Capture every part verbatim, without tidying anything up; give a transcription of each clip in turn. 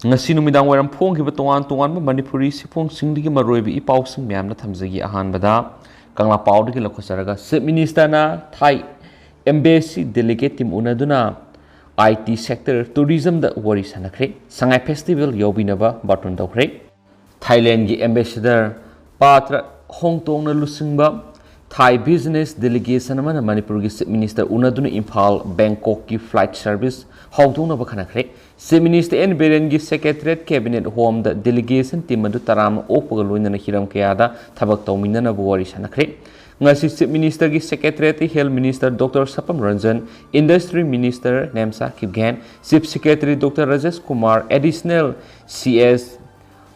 ꯉꯁꯤ ꯅꯨꯃꯤꯗꯥꯡ ꯋꯥꯏꯔꯝ ꯐꯣꯡꯈꯤꯕ ꯇꯣꯉꯥꯟ ꯇꯣꯉꯥꯟꯕ ꯃꯅꯤꯄꯨꯔꯤ ꯁꯤꯐꯣꯡꯁꯤꯡꯗꯒꯤ ꯃꯔꯨꯑꯣꯏꯕ ꯏ ꯄꯥꯎꯁꯤꯡ ꯃꯌꯥꯝꯅ ꯊꯝꯖꯒꯦ꯫ ꯑꯍꯥꯟꯕꯗ ꯀꯪꯂꯥ ꯄꯥꯎꯗꯒꯤ ꯂꯧꯈꯠꯆꯔꯒ, Chief Minister ꯅ Thai Embassy Delegate Team ꯎꯅꯗꯨꯅ I T sector, tourism ꯗ ꯋꯥꯔꯤ ꯁꯥꯟꯅꯈ꯭ꯔꯦ꯫ ꯁꯉꯥꯏ Festival ꯌꯥꯎꯕꯤꯅꯕ ꯕꯥꯔꯇꯣꯟ ꯇꯧꯈ꯭ꯔꯦ꯫ ꯊꯥꯏꯂꯦꯟꯒꯤ Ambassador ꯄꯥꯇ꯭ꯔ ꯍꯣꯡꯇꯣꯡꯅ ꯂꯨꯆꯤꯡꯕ Thai Business Delegation ꯑꯃꯅ ꯃꯅꯤꯄꯨꯔꯒꯤ Chief Minister ꯎꯅꯗꯨꯅ Imphal ꯕꯦꯡꯀꯣꯛꯀꯤ flight service ꯍꯧꯗꯣꯛꯅꯕ ꯈꯟꯅꯈ꯭ꯔꯦ꯫ Chief Minister N ꯕꯤꯔꯦꯟꯒꯤ Secretariat Cabinet Home ꯗ Delegation Team ꯑꯗꯨ ꯇꯔꯥꯝꯅ ꯑꯣꯛꯄꯒ ꯂꯣꯏꯅꯅ ꯍꯤꯔꯝ ꯀꯌꯥꯗ ꯊꯕꯛ ꯇꯧꯃꯤꯟꯅꯅꯕ ꯋꯥꯔꯤ ꯁꯥꯟꯅꯈ꯭ꯔꯦ꯫ ꯉꯁꯤ Chief Minister ꯒꯤ Secretariat ꯇ Health Minister Doctor ꯁꯄꯝ Ranjan, Industry Minister ꯅꯦꯝꯁꯥ Kipgen, Chief Secretary Doctor Rajesh Kumar, Additional C S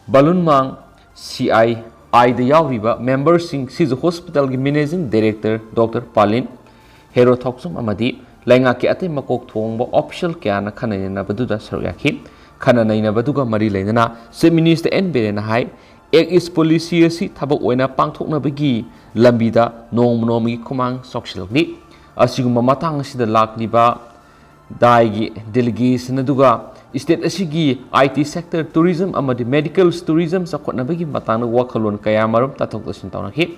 ꯕꯂꯨꯟꯃꯥꯡ, C I I ꯗ ꯌꯥꯎꯔꯤꯕ member ꯁꯤꯡ, ꯁꯤꯖ Hospital ꯒꯤ Managing Director Doctor ꯄꯥꯂꯤꯟ, ꯍꯦꯔꯣ ꯊꯣꯛꯆꯨꯝ ꯑꯃꯗꯤ ꯂꯩꯉꯥꯛꯀꯤ ꯑꯇꯩ ꯃꯀꯣꯛ ꯊꯣꯡꯕ official ꯀꯌꯥꯅ ꯈꯟꯅ ꯅꯩꯅꯕꯗꯨꯗ ꯁꯔꯨꯛ ꯌꯥꯈꯤ꯫ ꯈꯟꯅ ꯅꯩꯅꯕꯗꯨꯒ ꯃꯔꯤ ꯂꯩꯅꯅ Chief Minister N ꯕꯤꯔꯦꯟꯅ ꯍꯥꯏ, Act East Policy ꯑꯁꯤ ꯊꯕꯛ ꯑꯣꯏꯅ ꯄꯥꯡꯊꯣꯛꯅꯕꯒꯤ ꯂꯝꯕꯤꯗ ꯅꯣꯡꯃ ꯅꯣꯡꯃꯒꯤ ꯈꯨꯃꯥꯡ ꯆꯥꯎꯁꯤꯜꯂꯛꯂꯤ꯫ ꯑꯁꯤꯒꯨꯝꯕ ꯃꯇꯥꯡ ꯑꯁꯤꯗ ꯂꯥꯛꯂꯤꯕ ꯗꯥꯏꯒꯤ delegation ꯑꯗꯨꯒ state ꯑꯁꯤꯒꯤ I T sector, tourism ꯑꯃꯗꯤ medical tourism ꯆꯥꯎꯈꯠꯅꯕꯒꯤ ꯃꯇꯥꯡꯗ ꯋꯥꯈꯜꯂꯣꯟ ꯀꯌꯥ ꯃꯔꯨꯝ ꯇꯥꯊꯣꯛ ꯇꯥꯁꯤꯟ ꯇꯧꯅꯈꯤ꯫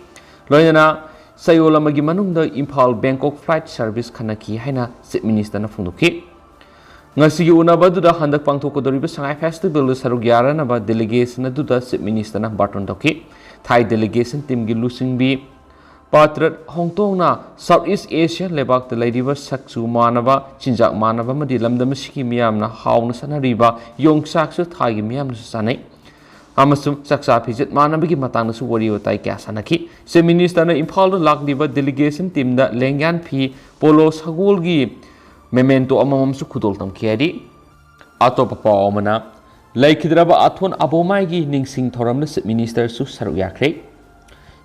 ꯂꯣꯏꯅꯅ ꯆꯌꯣꯜ ꯑꯃꯒꯤ ꯃꯅꯨꯡꯗ ꯏꯝꯐꯥꯜ ꯕꯦꯡꯀꯣꯛ flight service ꯈꯟꯅꯈꯤ ꯍꯥꯏꯅ Chief Minister ꯅ ꯐꯣꯡꯗꯣꯛꯈꯤ꯫ ꯉꯁꯤꯒꯤ ꯎꯅꯕ ꯑꯗꯨꯗ ꯍꯟꯗꯛ ꯄꯥꯡꯊꯣꯛꯀꯗꯧꯔꯤꯕ ꯁꯉꯥꯏ Festival ꯗ ꯁꯔꯨꯛ ꯌꯥꯔꯅꯕ delegation ꯑꯗꯨꯗ Chief Minister ꯅ ꯕꯥꯔꯇꯣꯟ ꯇꯧꯈꯤ꯫ Thai Delegation Team ꯒꯤ ꯂꯨꯆꯤꯡꯕꯤ ꯄꯥꯇ꯭ꯔꯠ ꯍꯣꯡꯇꯣꯡꯅ South East Asian ꯂꯩꯕꯥꯛꯇ ꯂꯩꯔꯤꯕ ꯁꯛꯆꯨ ꯃꯥꯟꯅꯕ, ꯆꯤꯟꯖꯥꯛ ꯃꯥꯟꯅꯕ ꯑꯃꯗꯤ ꯂꯝꯗꯝ ꯑꯁꯤꯒꯤ ꯃꯤꯌꯥꯝꯅ ꯍꯥꯎꯅ ꯆꯥꯅꯔꯤꯕ ꯌꯣꯡꯆꯥꯛꯁꯨ Thai ꯒꯤ ꯃꯤꯌꯥꯝꯅꯁꯨ ꯆꯥꯅꯩ ꯑꯃꯁꯨꯡ ꯆꯥꯛꯆꯥ ꯐꯤꯖꯦꯠ ꯃꯥꯟꯅꯕꯒꯤ ꯃꯇꯥꯡꯗꯁꯨ ꯋꯥꯔꯤ ꯋꯥꯇꯥꯏ ꯀꯌꯥ ꯁꯥꯟꯅꯈꯤ꯫ Chief Minister ꯅ ꯏꯝꯐꯥꯜꯗ ꯂꯥꯛꯂꯤꯕ delegation team ꯗ ꯂꯦꯡꯌꯥꯟ ꯐꯤ, ꯄꯣꯂꯣ ꯁꯒꯣꯜꯒꯤ memento ꯑꯃꯃꯝꯁꯨ ꯈꯨꯗꯣꯜ ꯇꯝꯈꯤ ꯍꯥꯏꯔꯤ꯫ ꯑꯇꯣꯞꯄ ꯄꯥꯎ ꯑꯃꯅ, ꯂꯩꯈꯤꯗ꯭ꯔꯕ ꯑꯊꯣꯟ ꯑꯕꯣꯃꯥꯏꯒꯤ ꯅꯤꯡꯁꯤꯡ ꯊꯧꯔꯝꯗ Chief Minister ꯁꯨ ꯁꯔꯨꯛ ꯌꯥꯈ꯭ꯔꯦ꯫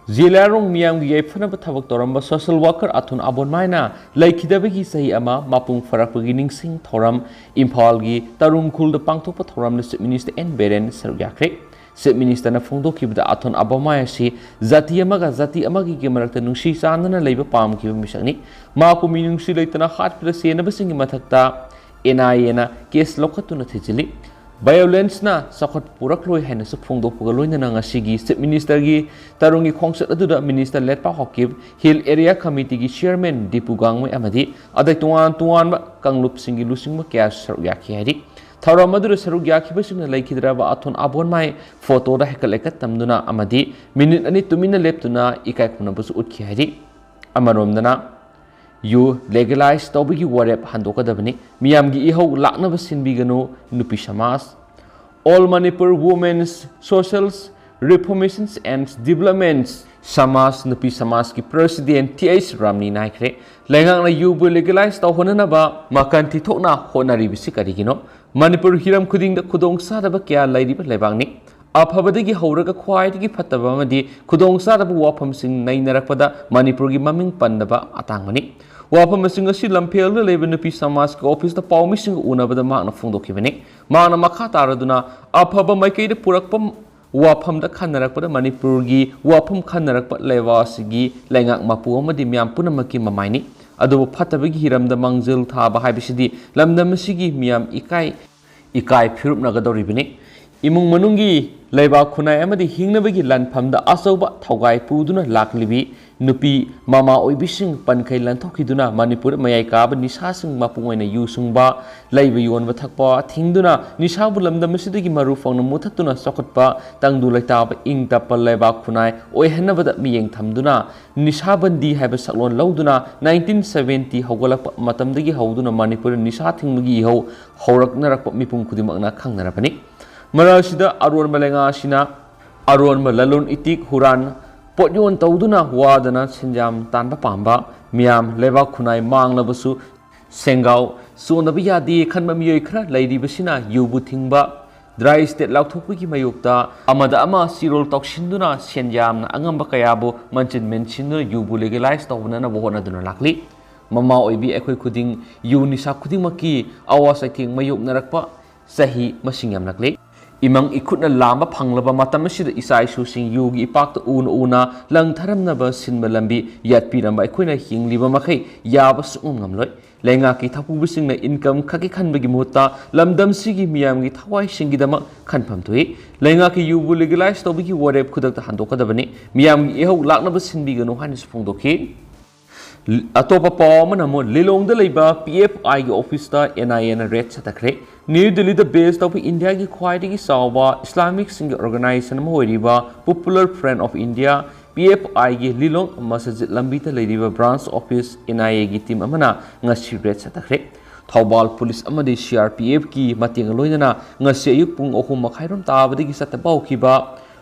ꯖꯦꯂꯤꯌꯥꯡꯔꯣꯡ ꯃꯤꯌꯥꯝꯒꯤ ꯌꯥꯏꯐꯅꯕ ꯊꯕꯛ ꯇꯧꯔꯝꯕ social worker ꯑꯊꯣꯟ ꯑꯕꯣꯃꯥꯏꯅ ꯂꯩꯈꯤꯗꯕꯒꯤ ꯆꯍꯤ ꯑꯃ ꯃꯄꯨꯡ ꯐꯥꯔꯛꯄꯒꯤ ꯅꯤꯡꯁꯤꯡ ꯊꯧꯔꯝ ꯏꯝꯐꯥꯜꯒꯤ ꯇꯔꯨꯡ ꯈꯨꯜꯗ ꯄꯥꯡꯊꯣꯛꯄ ꯊꯧꯔꯝꯗ Chief Minister N ꯕꯤꯔꯦꯟ ꯁꯔꯨꯛ ꯌꯥꯈ꯭ꯔꯦ꯫ Chief Minister ꯅ ꯐꯣꯡꯗꯣꯛꯈꯤꯕꯗ, ꯑꯊꯣꯟ ꯑꯕꯣꯃꯥꯏ ꯑꯁꯤ ꯖꯥꯇꯤ ꯑꯃꯒ ꯖꯥꯇꯤ ꯑꯃꯒꯤ ꯃꯔꯛꯇ ꯅꯨꯡꯁꯤ ꯆꯥꯟꯅꯅ ꯂꯩꯕ ꯄꯥꯝꯈꯤꯕ ꯃꯤꯁꯛꯅꯤ꯫ ꯃꯍꯥꯛꯄꯨ ꯃꯤꯅꯨꯡꯁꯤ ꯂꯩꯇꯅ ꯍꯥꯠꯄꯗ ꯆꯦꯟꯅꯕꯁꯤꯡꯒꯤ ꯃꯊꯛꯇ N I A ꯅ case ꯂꯧꯈꯠꯇꯨꯅ ꯊꯤꯖꯤꯜꯂꯤ꯫ Violence-ꯅ ꯆꯥꯎꯈꯠ ꯄꯨꯔꯛꯂꯣꯏ ꯍꯥꯏꯅꯁꯨ ꯐꯣꯡꯗꯣꯛꯄꯒ ꯂꯣꯏꯅꯅ ꯉꯁꯤꯒꯤ Chief Minister-ꯒꯤ ꯇꯔꯨꯡꯒꯤ ꯈꯣꯡꯆꯠ ꯑꯗꯨꯗ Minister ꯂꯦꯠꯄꯥ Haokip, Hill Area Committee-ꯒꯤ Chairman Dipu ꯒꯥꯡꯃꯩ ꯑꯃꯗꯤ ꯑꯇꯩ ꯇꯣꯉꯥꯟ ꯇꯣꯉꯥꯟꯕ ꯀꯥꯡꯂꯨꯞꯁꯤꯡꯒꯤ ꯂꯨꯆꯤꯡꯕ ꯀꯌꯥ ꯁꯔꯨꯛ ꯌꯥꯈꯤ ꯍꯥꯏꯔꯤ꯫ ꯊꯧꯔꯝ ꯑꯗꯨꯗ ꯁꯔꯨꯛ ꯌꯥꯈꯤꯕꯁꯤꯡꯅ ꯂꯩꯈꯤꯗ꯭ꯔꯕ ꯑꯊꯣꯟ ꯑꯕꯣꯟꯃꯥꯏ ꯐꯣꯇꯣꯗ ꯍꯦꯛꯀꯠ ꯂꯩꯀꯠ ꯇꯝꯗꯨꯅ ꯑꯃꯗꯤ ꯃꯤꯅꯤꯠ ꯑꯅꯤ ꯇꯨꯃꯤꯟꯅ ꯂꯦꯞꯇꯨꯅ ꯏꯀꯥꯏ ꯈꯨꯝꯅꯕꯁꯨ ꯎꯠꯈꯤ ꯍꯥꯏꯔꯤ꯫ ꯑꯃꯔꯣꯝꯗꯅ, ꯌꯨ legalize ꯇꯧꯕꯒꯤ ꯋꯥꯔꯦꯞ ꯍꯟꯗꯣꯛꯀꯗꯕꯅꯤ꯫ ꯃꯤꯌꯥꯝꯒꯤ ꯏꯍꯧ ꯂꯥꯛꯅꯕ ꯁꯤꯟꯕꯤꯒꯅꯨ, ꯅꯨꯄꯤ ꯁꯃꯥꯖ꯫ All Manipur Women's Social Reformations and Developments ꯁꯃꯥꯖ, ꯅꯨꯄꯤ ꯁꯃꯥꯖꯀꯤ President ꯇꯤ ꯑꯩꯆ ꯔꯥꯝꯅꯤꯅ ꯍꯥꯏꯈ꯭ꯔꯦ, ꯂꯩꯉꯥꯛꯅ ꯌꯨꯕꯨ legalize ꯇꯧꯍꯟꯅꯅꯕ ꯃꯀꯟ ꯊꯤꯊꯣꯛꯅ ꯍꯣꯠꯅꯔꯤꯕꯁꯤ ꯀꯔꯤꯒꯤꯅꯣ? ꯃꯅꯤꯄꯨꯔ ꯍꯤꯔꯝ ꯈꯨꯗꯤꯡꯗ ꯈꯨꯗꯣꯡꯆꯥꯗꯕ ꯀꯌꯥ ꯂꯩꯔꯤꯕ ꯂꯩꯕꯥꯛꯅꯤ꯫ ꯑꯐꯕꯗꯒꯤ ꯍꯧꯔꯒ ꯈ꯭ꯋꯥꯏꯗꯒꯤ ꯐꯠꯇꯕ ꯑꯃꯗꯤ ꯈꯨꯗꯣꯡꯆꯥꯗꯕ ꯋꯥꯐꯝꯁꯤꯡ ꯅꯩꯅꯔꯛꯄꯗ ꯃꯅꯤꯄꯨꯔꯒꯤ ꯃꯃꯤꯡ ꯄꯟꯗꯕ ꯑꯇꯥꯡꯕꯅꯤ꯫ ꯋꯥꯐꯝꯁꯤꯡ ꯑꯁꯤ ꯂꯝꯐꯦꯜꯗ ꯂꯩꯕ ꯅꯨꯄꯤ ꯁꯃꯥꯖꯀꯤ office-ꯇ ꯄꯥꯎꯃꯤꯁꯤꯡꯒ ꯎꯅꯕꯗ ꯃꯍꯥꯛꯅ ꯐꯣꯡꯗꯣꯛꯈꯤꯕꯅꯤ꯫ ꯃꯍꯥꯛꯅ ꯃꯈꯥ ꯇꯥꯔꯗꯨꯅ ꯑꯐꯕ ꯃꯥꯏꯀꯩꯗ ꯄꯨꯔꯛꯄ ꯋꯥꯐꯝꯗ ꯈꯟꯅꯔꯛꯄꯗ ꯃꯅꯤꯄꯨꯔꯒꯤ ꯋꯥꯐꯝ ꯈꯟꯅꯔꯛꯄ ꯂꯩꯕꯥꯛ ꯑꯁꯤꯒꯤ ꯂꯩꯉꯥꯛ ꯃꯄꯨ ꯑꯃꯗꯤ ꯃꯤꯌꯥꯝ ꯄꯨꯝꯅꯃꯛꯀꯤ ꯃꯃꯥꯏꯅꯤ꯫ ꯑꯗꯨꯕꯨ ꯐꯠꯇꯕꯒꯤ ꯍꯤꯔꯝꯗ ꯃꯥꯡꯖꯤꯜ ꯊꯥꯕ ꯍꯥꯏꯕꯁꯤꯗꯤ ꯂꯝꯗꯝ ꯑꯁꯤꯒꯤ ꯃꯤꯌꯥꯝ ꯏꯀꯥꯏ ꯏꯀꯥꯏ ꯐꯤꯔꯨꯞꯅꯒꯗꯧꯔꯤꯕꯅꯤ꯫ ꯏꯃꯨꯡ ꯃꯅꯨꯡꯒꯤ ꯂꯩꯕꯥꯛ ꯈꯨꯟꯅꯥꯏ ꯑꯃꯗꯤ ꯍꯤꯡꯅꯕꯒꯤ ꯂꯥꯟꯐꯝꯗ ꯑꯆꯧꯕ ꯊꯧꯒꯥꯏ ꯄꯨꯗꯨꯅ ꯂꯥꯛꯂꯤꯕꯤ ꯅꯨꯄꯤ ꯃꯃꯥ ꯑꯣꯏꯕꯤꯁꯤꯡ ꯄꯟꯈꯩ ꯂꯟꯊꯣꯛꯈꯤꯗꯨꯅ ꯃꯅꯤꯄꯨꯔ ꯃꯌꯥꯏ ꯀꯥꯕ ꯅꯤꯁꯥꯁꯤꯡ, ꯃꯄꯨꯡ ꯑꯣꯏꯅ ꯌꯨ ꯁꯨꯡꯕ, ꯂꯩꯕ ꯌꯣꯟꯕ ꯊꯛꯄ ꯊꯤꯡꯗꯨꯅ ꯅꯤꯁꯥꯕꯨ ꯂꯝꯗꯝ ꯑꯁꯤꯗꯒꯤ ꯃꯔꯨ ꯐꯪꯅ ꯃꯨꯊꯠꯇꯨꯅ ꯆꯥꯎꯈꯠꯄ, ꯇꯪꯗꯨ ꯂꯩꯇꯥꯕ, ꯏꯪ ꯇꯞꯄ ꯂꯩꯕꯥꯛ ꯈꯨꯟꯅꯥꯏ ꯑꯣꯏꯍꯟꯅꯕꯗ ꯃꯤꯠꯌꯦꯡ ꯊꯝꯗꯨꯅ ꯅꯤꯁꯥꯕꯟꯗꯤ ꯍꯥꯏꯕ ꯁꯛꯂꯣꯟ ꯂꯧꯗꯨꯅ nineteen seventy ꯍꯧꯒꯠꯂꯛꯄ ꯃꯇꯝꯗꯒꯤ ꯍꯧꯗꯨꯅ ꯃꯅꯤꯄꯨꯔꯗ ꯅꯤꯁꯥ ꯊꯤꯡꯕꯒꯤ ꯏꯍꯧ ꯍꯧꯔꯛꯅꯔꯛꯄ ꯃꯤꯄꯨꯝ ꯈꯨꯗꯤꯡꯃꯛꯅ ꯈꯪꯅꯔꯕꯅꯤ꯫ ꯃꯔꯛ ꯑꯁꯤꯗ ꯑꯔꯣꯟꯕ ꯂꯩꯉꯥꯛ ꯑꯁꯤꯅ ꯑꯔꯣꯟꯕ ꯂꯂꯣꯟ ꯏꯇꯤꯛ, ꯍꯨꯔꯥꯟ, ꯄꯣꯠꯌꯣꯟ ꯇꯧꯗꯨꯅ ꯋꯥꯗꯅ ꯁꯦꯟꯖꯥꯝ ꯇꯥꯟꯕ ꯄꯥꯝꯕ ꯃꯤꯌꯥꯝ, ꯂꯩꯕꯥꯛ ꯈꯨꯟꯅꯥꯏ ꯃꯥꯡꯂꯕꯁꯨ ꯁꯦꯡꯒꯥꯎ ꯆꯣꯟꯗꯕ ꯌꯥꯗꯦ ꯈꯟꯕ ꯃꯤꯑꯣꯏ ꯈꯔ ꯂꯩꯔꯤꯕꯁꯤꯅ ꯌꯨꯕꯨ ꯊꯤꯡꯕ, dry state ꯂꯥꯎꯊꯣꯛꯄꯒꯤ ꯃꯥꯌꯣꯛꯇ ꯑꯃꯗ ꯑꯃ ꯆꯤꯔꯣꯜ ꯇꯧꯁꯤꯟꯗꯨꯅ ꯁꯦꯟ ꯌꯥꯝꯅ ꯑꯉꯝꯕ ꯀꯌꯥꯕꯨ ꯃꯟꯆꯤꯟ ꯃꯦꯟꯁꯤꯟꯗꯨꯅ ꯌꯨꯕꯨ legalize ꯇꯧꯅꯅꯕ ꯍꯣꯠꯅꯗꯨꯅ ꯂꯥꯛꯂꯤ꯫ ꯃꯃꯥ ꯑꯣꯏꯕꯤ ꯑꯩꯈꯣꯏ ꯈꯨꯗꯤꯡ ꯌꯨ ꯅꯤꯁꯥ ꯈꯨꯗꯤꯡꯃꯛꯀꯤ ꯑꯋꯥ ꯆꯩꯊꯦꯡ ꯃꯥꯌꯣꯛꯅꯔꯛꯄ ꯆꯍꯤ ꯃꯁꯤꯡ ꯌꯥꯝꯂꯛꯂꯤ꯫ ꯏꯃꯪ ꯏꯈꯨꯠꯅ ꯂꯥꯝꯕ ꯐꯪꯂꯕ ꯃꯇꯝ ꯑꯁꯤꯗ ꯏꯆꯥ ꯏꯁꯨꯁꯤꯡ ꯌꯨꯒꯤ ꯏꯄꯥꯛꯇ ꯎꯅ ꯎꯅ ꯂꯪꯊꯔꯝꯅꯕ ꯁꯤꯟꯕ ꯂꯝꯕꯤ ꯌꯥꯠꯄꯤꯔꯝꯕ ꯑꯩꯈꯣꯏꯅ ꯍꯤꯡꯂꯤꯕ ꯃꯈꯩ ꯌꯥꯕ ꯁꯨꯡꯉꯝ ꯉꯝꯂꯣꯏ꯫ ꯂꯩꯉꯥꯛꯀꯤ ꯊꯧꯄꯨꯕꯁꯤꯡꯅ income ꯈꯛꯀꯤ ꯈꯟꯕꯒꯤ ꯃꯍꯨꯠꯇ ꯂꯝꯗꯝꯁꯤꯒꯤ ꯃꯤꯌꯥꯝꯒꯤ ꯊꯋꯥꯏꯁꯤꯡꯒꯤꯗꯃꯛ ꯈꯟꯐꯝ ꯊꯣꯛꯏ꯫ ꯂꯩꯉꯥꯛꯀꯤ ꯌꯨꯕꯨ legalize ꯇꯧꯕꯒꯤ ꯋꯥꯔꯦꯞ ꯈꯨꯗꯛꯇ ꯍꯟꯗꯣꯛꯀꯗꯕꯅꯤ꯫ ꯃꯤꯌꯥꯝꯒꯤ ꯏꯍꯧ ꯂꯥꯛꯅꯕ ꯁꯤꯟꯕꯤꯒꯅꯨ ꯍꯥꯏꯅꯁꯨ ꯐꯣꯡꯗꯣꯛꯈꯤ꯫ ꯑꯇꯣꯞꯄ ꯄꯥꯎ ꯑꯃꯅ ꯑꯃꯨꯛ ꯂꯤꯂꯣꯡꯗ ꯂꯩꯕ P F I ꯒꯤ office ꯇ N I A ꯅ raid ꯆꯠꯊꯈ꯭ꯔꯦ꯫ ꯅ꯭ꯌꯨ ꯗꯤꯜꯂꯤꯗ base ꯇꯧꯕ ꯏꯟꯗꯤꯌꯥꯒꯤ ꯈ꯭ꯋꯥꯏꯗꯒꯤ ꯆꯥꯎꯕ ꯏꯁꯂꯥꯃꯤꯛꯁꯤꯡꯒꯤ organization ꯑꯃ ꯑꯣꯏꯔꯤꯕ Popular Front of India, P F I ꯒꯤ ꯂꯤꯂꯣꯡ ꯃꯁꯖꯤꯗ ꯂꯝꯕꯤꯗ ꯂꯩꯔꯤꯕ branch office N I A ꯒꯤ team ꯑꯃꯅ ꯉꯁꯤ raid ꯆꯠꯊꯈ꯭ꯔꯦ꯫ ꯊꯧꯕꯥꯜ ꯄꯨꯂꯤꯁ ꯑꯃꯗꯤ C R P F ꯀꯤ ꯃꯇꯦꯡꯒ ꯂꯣꯏꯅꯅ ꯉꯁꯤ ꯑꯌꯨꯛ ꯄꯨꯡ ꯑꯍꯨꯝ ꯃꯈꯥꯏꯔꯣꯝ ꯇꯥꯕꯗꯒꯤ ꯆꯠꯊꯕ ꯍꯧꯈꯤꯕ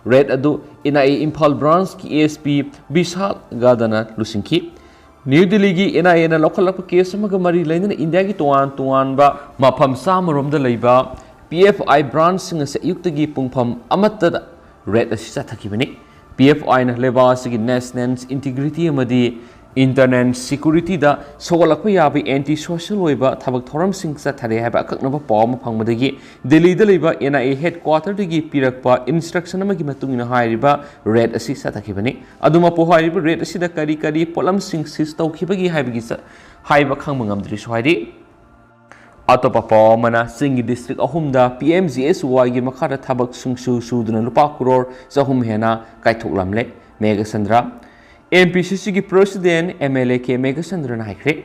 raid ꯑꯗꯨ N I A Imphal branch ꯀꯤ A S P ꯕꯤꯁꯥꯜ ꯒꯥꯗꯅ ꯂꯨꯆꯤꯡꯈꯤ꯫ ꯅ꯭ꯌꯨ ꯗꯤꯜꯂꯤꯒꯤ N I A ꯅ ꯂꯧꯈꯠꯂꯛꯄ case ꯑꯃꯒ ꯃꯔꯤ ꯂꯩꯅꯅ ꯏꯟꯗꯤꯌꯥꯒꯤ ꯇꯣꯉꯥꯟ ꯇꯣꯉꯥꯟꯕ ꯃꯐꯝ ꯆꯥꯝꯃꯔꯣꯝꯗ ꯂꯩꯕ P F I branch ꯁꯤꯡ ꯑꯁꯤ ꯑꯌꯨꯛꯇꯒꯤ ꯄꯨꯡꯐꯝ ꯑꯃꯠꯇꯗ raid ꯑꯁꯤ ꯆꯠꯊꯈꯤꯕꯅꯤ꯫ P F I ꯅ ꯂꯩꯕꯥꯛ ꯑꯁꯤꯒꯤ national integrity ꯑꯃꯗꯤ internal security ꯗ ꯁꯣꯛꯍꯜꯂꯛꯄ ꯌꯥꯕ anti social ꯑꯣꯏꯕ ꯊꯕꯛ ꯊꯧꯔꯝꯁꯤꯡ ꯆꯠꯊꯔꯦ ꯍꯥꯏꯕ ꯑꯀꯛꯅꯕ ꯄꯥꯎ ꯑꯃ ꯐꯪꯕꯗꯒꯤ ꯗꯤꯜꯂꯤꯗ ꯂꯩꯕ N I A headquarter ꯗꯒꯤ ꯄꯤꯔꯛꯄ instruction ꯑꯃꯒꯤ ꯃꯇꯨꯡ ꯏꯟꯅ ꯍꯥꯏꯔꯤꯕ raid ꯑꯁꯤ ꯆꯠꯊꯈꯤꯕꯅꯤ꯫ ꯑꯗꯨꯃꯛꯄꯨ ꯍꯥꯏꯔꯤꯕ raid ꯑꯁꯤꯗ ꯀꯔꯤ ꯀꯔꯤ ꯄꯣꯠꯂꯝꯁꯤꯡ seize ꯇꯧꯈꯤꯕꯒꯤ ꯍꯥꯏꯕꯒꯤ ꯆ-, ꯍꯥꯏꯕ ꯈꯪꯕ ꯉꯝꯗ꯭ꯔꯤꯁꯨ ꯍꯥꯏꯔꯤ꯫ ꯑꯇꯣꯞꯄ ꯄꯥꯎ ꯑꯃꯅ, ꯆꯤꯡꯒꯤ district ꯑꯍꯨꯝꯗ P M G S Y ꯒꯤ ꯃꯈꯥꯗ ꯊꯕꯛ ꯁꯨꯡꯁꯨ ꯁꯨꯗꯅ ꯂꯨꯄꯥ ꯀ꯭ꯔꯣꯔ ꯆꯍꯨꯝ ꯍꯦꯟꯅ ꯀꯥꯏꯊꯣꯛꯂꯝꯂꯦ꯫ Meghachandra, M P C C ꯒꯤ president M L A K ꯃꯦꯘꯆꯟꯗ꯭ꯔꯅ ꯍꯥꯏꯈ꯭ꯔꯦ꯫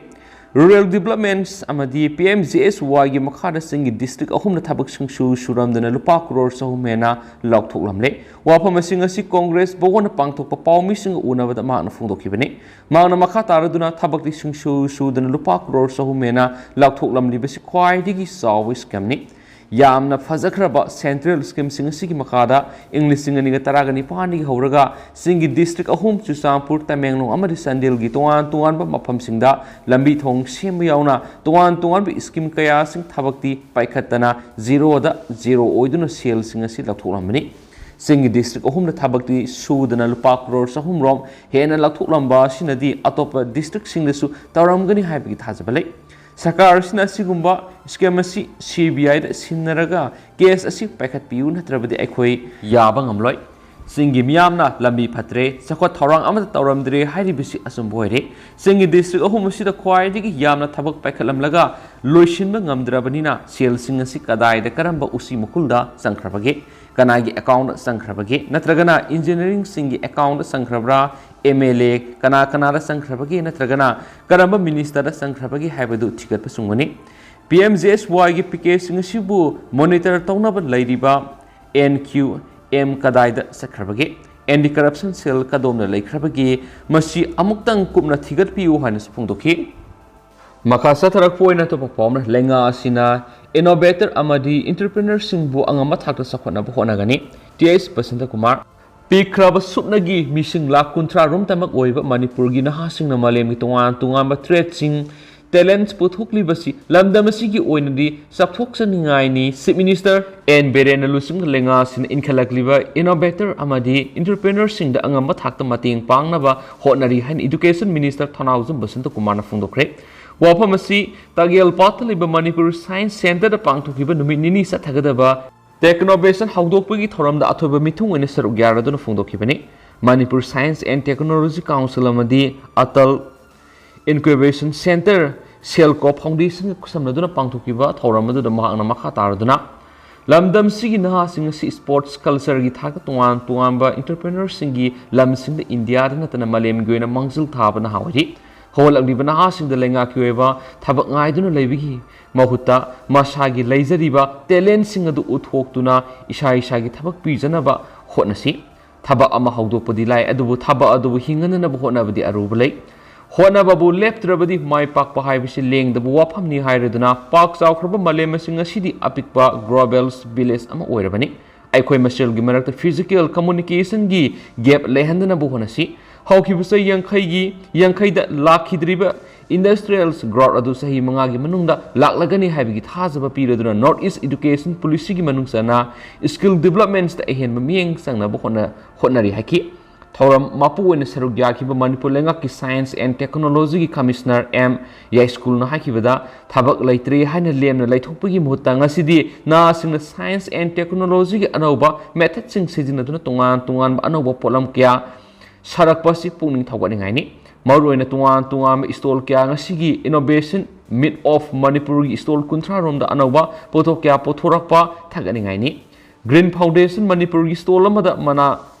Rural Developments ꯑꯃꯗꯤ P M G S Y ꯒꯤ ꯃꯈꯥꯗ ꯆꯤꯡꯒꯤ district ꯑꯍꯨꯝꯗ ꯊꯕꯛ ꯁꯨꯡꯁꯨ ꯁꯨꯔꯝꯗꯅ ꯂꯨꯄꯥ ꯀ꯭ꯔꯣꯔ ꯆꯍꯨꯝ ꯍꯦꯟꯅ ꯂꯧꯊꯣꯛꯂꯝꯂꯦ꯫ ꯋꯥꯐꯝ ꯑꯁꯤꯡ ꯑꯁꯤ ꯀꯣꯡꯒ꯭ꯔꯦꯁ ꯚꯋꯟꯗ ꯄꯥꯡꯊꯣꯛꯄ ꯄꯥꯎꯃꯤꯁꯤꯡꯒ ꯎꯅꯕꯗ ꯃꯍꯥꯛꯅ ꯐꯣꯡꯗꯣꯛꯈꯤꯕꯅꯤ꯫ ꯃꯍꯥꯛꯅ ꯃꯈꯥ ꯇꯥꯔꯗꯨꯅ ꯊꯕꯛꯇꯤ ꯁꯨꯡꯁꯨ ꯁꯨꯗꯅ ꯂꯨꯄꯥ ꯀ꯭ꯔꯣꯔ ꯆꯍꯨꯝ ꯍꯦꯟꯅ ꯂꯧꯊꯣꯛꯂꯝꯂꯤꯕꯁꯤ ꯈ꯭ꯋꯥꯏꯗꯒꯤ ꯆꯥꯎꯕ scam ꯅꯤ꯫ ꯌꯥꯝꯅ ꯐꯖꯈ꯭ꯔꯕ central scheme ꯁꯤꯡ ꯑꯁꯤꯒꯤ ꯃꯈꯥꯗ ꯏꯪ ꯂꯤꯁꯤꯡ ꯑꯅꯤꯒ ꯇꯔꯥꯒ ꯅꯤꯄꯥꯟꯗꯒꯤ ꯍꯧꯔꯒ ꯆꯤꯡꯒꯤ district ꯑꯍꯨꯝ, ꯆꯨꯔꯆꯥꯟꯄꯨꯔ, ꯇꯃꯦꯡꯂꯣꯡ ꯑꯃꯗꯤ ꯆꯥꯟꯗꯦꯜꯒꯤ ꯇꯣꯉꯥꯟ ꯇꯣꯉꯥꯟꯕ ꯃꯐꯝꯁꯤꯡꯗ ꯂꯝꯕꯤ ꯊꯣꯡ ꯁꯦꯝꯕ ꯌꯥꯎꯅ ꯇꯣꯉꯥꯟ ꯇꯣꯉꯥꯟꯕ scheme ꯀꯌꯥꯁꯤꯡ ꯊꯕꯛꯇꯤ ꯄꯥꯏꯈꯠꯇꯅ zero ꯗ zero ꯑꯣꯏꯗꯨꯅ ꯁꯦꯜꯁꯤꯡ ꯑꯁꯤ ꯂꯧꯊꯣꯛꯂꯝꯕꯅꯤ꯫ ꯆꯤꯡꯒꯤ district ꯑꯍꯨꯝꯗ ꯊꯕꯛꯇꯤ ꯁꯨꯗꯅ ꯂꯨꯄꯥ ꯀ꯭ꯔꯣꯔ ꯆꯍꯨꯝ ꯔꯣꯝ ꯍꯦꯟꯅ ꯂꯧꯊꯣꯛꯂꯝꯕ ꯑꯁꯤꯅꯗꯤ ꯑꯇꯣꯞꯄ district ꯁꯤꯡꯗꯁꯨ ꯇꯧꯔꯝꯒꯅꯤ ꯍꯥꯏꯕꯒꯤ ꯊꯥꯖꯕ ꯂꯩ꯫ ꯁꯔꯀꯥꯔ ꯑꯁꯤꯅ ꯑꯁꯤꯒꯨꯝꯕ scam ꯑꯁꯤ C B I the ꯁꯤꯟꯅꯔꯒ case ꯑꯁꯤ ꯄꯥꯏꯈꯠꯄꯤꯌꯨ, ꯅꯠꯇ꯭ꯔꯕꯗꯤ ꯑꯩꯈꯣꯏ ꯌꯥꯕ ꯉꯝꯂꯣꯏ꯫ ꯆꯤꯡꯒꯤ ꯃꯤꯌꯥꯝꯅ ꯂꯝꯕꯤ ꯐꯠꯇ꯭ꯔꯦ, ꯆꯥꯎꯈꯠ ꯊꯧꯔꯥꯡ ꯑꯃꯠꯇ ꯇꯧꯔꯝꯗ꯭ꯔꯦ ꯍꯥꯏꯔꯤꯕꯁꯤ ꯑꯆꯨꯝꯕ ꯑꯣꯏꯔꯦ꯫ ꯆꯤꯡꯒꯤ district ꯑꯍꯨꯝ ꯑꯁꯤꯗ ꯈ꯭ꯋꯥꯏꯗꯒꯤ ꯌꯥꯝꯅ ꯊꯕꯛ ꯄꯥꯏꯈꯠꯂꯝꯂꯒ ꯂꯣꯏꯁꯤꯟꯕ ꯉꯝꯗ꯭ꯔꯕꯅꯤꯅ ꯁꯦꯜꯁꯤꯡ ꯑꯁꯤ ꯀꯗꯥꯏꯗ, ꯀꯔꯝꯕ ꯎꯆꯤ ꯃꯈꯨꯜꯗ ꯆꯪꯈ꯭ꯔꯕꯒꯦ? ꯀꯅꯥꯒꯤ account ꯆꯪꯈ꯭ꯔꯕꯒꯦ? ꯅꯠꯇ꯭ꯔꯒꯅ engineeringꯁꯤꯡꯒꯤ account ꯆꯪꯈ꯭ꯔꯕ꯭ꯔꯥ? MLA ꯀꯅꯥ ꯀꯅꯥꯗ ꯆꯪꯈ꯭ꯔꯕꯒꯦ? ꯅꯠꯇ꯭ꯔꯒꯅ ꯀꯔꯝꯕ ministerꯗ ꯆꯪꯈ꯭ꯔꯕꯒꯦ ꯍꯥꯏꯕꯗꯨ ꯊꯤꯒꯠꯄ ꯆꯨꯝꯒꯅꯤ꯫ PMGSYꯒꯤ package ꯁꯤꯡ ꯑꯁꯤꯕꯨ monitor ꯇꯧꯅꯕ ꯂꯩꯔꯤꯕ NQM ꯀꯗꯥꯏꯗ ꯆꯠꯈ꯭ꯔꯕꯒꯦ? Anti corruption cell ꯀꯗꯣꯝꯅ ꯂꯩꯈ꯭ꯔꯕꯒꯦ? ꯃꯁꯤ ꯑꯃꯨꯛꯇꯪ ꯀꯨꯞꯅ ꯊꯤꯒꯠꯄꯤꯌꯨ ꯍꯥꯏꯅꯁꯨ ꯐꯣꯡꯗꯣꯛꯈꯤ꯫ ꯃꯈꯥ ꯆꯠꯊꯔꯛꯄ ꯑꯣꯏꯅ ꯑꯇꯣꯞꯄ ꯄꯥꯎ ꯑꯃꯅ, ꯂꯩꯉꯥꯛ ꯑꯁꯤꯅ innovator ꯑꯃꯗꯤ entrepreneurꯁꯤꯡꯕꯨ ꯑꯉꯝꯕ ꯊꯥꯛꯇ ꯆꯥꯎꯈꯠꯅꯕ ꯍꯣꯠꯅꯒꯅꯤ, Th ꯕꯁꯟꯇ ꯀꯨꯃꯥꯔ꯫ ꯄꯤꯛꯈ꯭ꯔꯕ ꯁꯨꯞꯅꯒꯤ ꯃꯤꯁꯤꯡ ꯂꯥꯈ ꯀꯨꯟꯊ꯭ꯔꯥ ꯔꯣꯝꯇꯃꯛ ꯑꯣꯏꯕ ꯃꯅꯤꯄꯨꯔꯒꯤ ꯅꯍꯥꯁꯤꯡꯅ ꯃꯥꯂꯦꯝꯒꯤ ꯇꯣꯉꯥꯟ ꯇꯣꯉꯥꯟꯕ tradeꯁꯤꯡ, talents ꯄꯨꯊꯣꯛꯂꯤꯕꯁꯤ ꯂꯝꯗꯝ ꯑꯁꯤꯒꯤ ꯑꯣꯏꯅꯗꯤ ꯆꯥꯎꯊꯣꯛꯆꯅꯤꯡꯉꯥꯏꯅꯤ꯫ Chief Minister N ꯕꯤꯔꯦꯟꯅ ꯂꯨꯆꯤꯡꯕ ꯂꯩꯉꯥꯛ ꯑꯁꯤꯅ ꯏꯟꯈꯠꯂꯛꯂꯤꯕ innovator ꯑꯃꯗꯤ entrepreneurꯁꯤꯡꯗ ꯑꯉꯝꯕ ꯊꯥꯛꯇ ꯃꯇꯦꯡ ꯄꯥꯡꯅꯕ ꯍꯣꯠꯅꯔꯤ ꯍꯥꯏꯅ Education Minister ꯊꯧꯅꯥꯎꯖꯝ ꯕꯁꯟꯇ ꯀꯨꯃꯥꯔꯅ ꯐꯣꯡꯗꯣꯛꯈ꯭ꯔꯦ꯫ ꯋꯥꯐꯝ ꯑꯁꯤ ꯇꯥꯒꯦꯜ ꯄꯥꯠꯇ ꯂꯩꯕ ꯃꯅꯤꯄꯨꯔ Science Centreꯗ ꯄꯥꯡꯊꯣꯛꯈꯤꯕ ꯅꯨꯃꯤꯠ ꯅꯤꯅꯤ ꯆꯠꯊꯒꯗꯕ Technovation ꯍꯧꯗꯣꯛꯄꯒꯤ ꯊꯧꯔꯝꯗ ꯑꯊꯣꯏꯕ ꯃꯤꯊꯨꯡ ꯑꯣꯏꯅ ꯁꯔꯨꯛ ꯌꯥꯔꯗꯨꯅ ꯐꯣꯡꯗꯣꯛꯈꯤꯕꯅꯤ꯫ Manipur Science and Technology Council ꯑꯃꯗꯤ Atal Incubation Centre, SELCO Foundationꯒ ꯈꯨꯠꯁꯝꯅꯗꯨꯅ ꯄꯥꯡꯊꯣꯛꯈꯤꯕ ꯊꯧꯔꯝ ꯑꯗꯨꯗ ꯃꯍꯥꯛꯅ ꯃꯈꯥ ꯇꯥꯔꯗꯨꯅ, ꯂꯝꯗꯝꯁꯤꯒꯤ ꯅꯍꯥꯁꯤꯡ ꯑꯁꯤ sports cultureꯒꯤ ꯊꯥꯛꯇ ꯇꯣꯉꯥꯟ ꯇꯣꯉꯥꯟꯕ entrepreneurꯁꯤꯡꯒꯤ ꯂꯝꯁꯤꯡꯗ ꯏꯟꯗꯤꯌꯥꯗ ꯅꯠꯇꯅ ꯃꯥꯂꯦꯝꯒꯤ ꯑꯣꯏꯅ ꯃꯥꯡꯖꯤꯜ ꯊꯥꯕ ꯅꯍꯥ ꯑꯣꯏꯔꯤ꯫ ꯍꯧꯒꯠꯂꯛꯂꯤꯕ ꯅꯍꯥꯁꯤꯡꯗ ꯂꯩꯉꯥꯛꯀꯤ ꯑꯣꯏꯕ ꯊꯕꯛ ꯉꯥꯏꯗꯨꯅ ꯂꯩꯕꯒꯤ ꯃꯍꯨꯠꯇ ꯃꯁꯥꯒꯤ ꯂꯩꯖꯔꯤꯕ talentꯁꯤꯡ ꯑꯗꯨ ꯎꯠꯊꯣꯛꯇꯨꯅ ꯏꯁꯥ ꯏꯁꯥꯒꯤ ꯊꯕꯛ ꯄꯤꯖꯅꯕ ꯍꯣꯠꯅꯁꯤ꯫ ꯊꯕꯛ ꯑꯃ ꯍꯧꯗꯣꯛꯄꯗꯤ ꯂꯥꯏ, ꯑꯗꯨꯕꯨ ꯊꯕꯛ ꯑꯗꯨꯕꯨ ꯍꯤꯡꯍꯟꯅꯅꯕ ꯍꯣꯠꯅꯕꯗꯤ ꯑꯔꯨꯕ ꯂꯩ꯫ ꯍꯣꯠꯅꯕꯕꯨ ꯂꯦꯞꯇ꯭ꯔꯕꯗꯤ ꯃꯥꯏ ꯄꯥꯛꯄ ꯍꯥꯏꯕꯁꯤ ꯂꯦꯡꯗꯕ ꯋꯥꯐꯝꯅꯤ ꯍꯥꯏꯔꯗꯨꯅ, ꯄꯥꯛ ꯆꯥꯎꯈ꯭ꯔꯕ ꯃꯥꯂꯦꯝ ꯑꯁꯤ ꯉꯁꯤꯗꯤ ꯑꯄꯤꯛꯄ global village ꯑꯃ ꯑꯣꯏꯔꯕꯅꯤ꯫ ꯑꯩꯈꯣꯏ ꯃꯁꯦꯜꯒꯤ ꯃꯔꯛꯇ physical communicationꯒꯤ gap ꯂꯩꯍꯟꯗꯅꯕ ꯍꯣꯠꯅꯁꯤ꯫ ꯍꯧꯈꯤꯕ ꯆꯍꯤ ꯌꯥꯡꯈꯩꯒꯤ, ꯌꯥꯡꯈꯩꯗ ꯂꯥꯛꯈꯤꯗ꯭ꯔꯤꯕ industrial growth ꯑꯗꯨ ꯆꯍꯤ ꯃꯉꯥꯒꯤ ꯃꯅꯨꯡꯗ ꯂꯥꯛꯂꯒꯅꯤ ꯍꯥꯏꯕꯒꯤ ꯊꯥꯖꯕ ꯄꯤꯔꯗꯨꯅ, North East Education Policyꯒꯤ ꯃꯅꯨꯡ ꯆꯟꯅ skill developmentsꯇ ꯑꯍꯦꯟꯕ ꯃꯤꯠꯌꯦꯡ ꯆꯪꯅꯕ ꯍꯣꯠꯅ-, ꯍꯣꯠꯅꯔꯤ ꯍꯥꯏꯈꯤ꯫ ꯊꯧꯔꯝ ꯃꯄꯨ ꯑꯣꯏꯅ ꯁꯔꯨꯛ ꯌꯥꯈꯤꯕ ꯃꯅꯤꯄꯨꯔ ꯂꯩꯉꯥꯛꯀꯤ Science and Technologyꯒꯤ Commissioner M ꯌꯥꯏꯁ꯭ꯀꯨꯜꯅ ꯍꯥꯏꯈꯤꯕꯗ, ꯊꯕꯛ ꯂꯩꯇ꯭ꯔꯦ ꯍꯥꯏꯅ ꯂꯦꯝꯅ ꯂꯩꯊꯣꯛꯄꯒꯤ ꯃꯍꯨꯠꯇ ꯉꯁꯤꯗꯤ ꯅꯍꯥꯁꯤꯡꯅ Science and Technologyꯒꯤ ꯑꯅꯧꯕ methodꯁꯤꯡ ꯁꯤꯖꯤꯟꯅꯗꯨꯅ ꯇꯣꯉꯥꯟ ꯇꯣꯉꯥꯟꯕ ꯑꯅꯧꯕ ꯄꯣꯠꯂꯝ ꯀꯌꯥ ꯁꯥꯔꯛꯄ ꯑꯁꯤ ꯄꯨꯛꯅꯤꯡ ꯊꯧꯒꯠꯅꯤꯡꯉꯥꯏꯅꯤ꯫ ꯃꯔꯨꯑꯣꯏꯅ ꯇꯣꯉꯥꯟ ꯇꯣꯉꯥꯟꯕ stall ꯀꯌꯥ ꯉꯁꯤꯒꯤ Innovation Meet of Manipurꯒꯤ stall ꯀꯨꯟꯊ꯭ꯔꯥ ꯔꯣꯝꯗ ꯑꯅꯧꯕ ꯄꯣꯠꯊꯣꯛ ꯀꯌꯥ ꯄꯨꯊꯣꯔꯛꯄ ꯊꯥꯒꯠꯅꯤꯡꯉꯥꯏꯅꯤ꯫ Green Foundation ꯃꯅꯤꯄꯨꯔꯒꯤ stall ꯑꯃꯗ ꯃꯅꯥ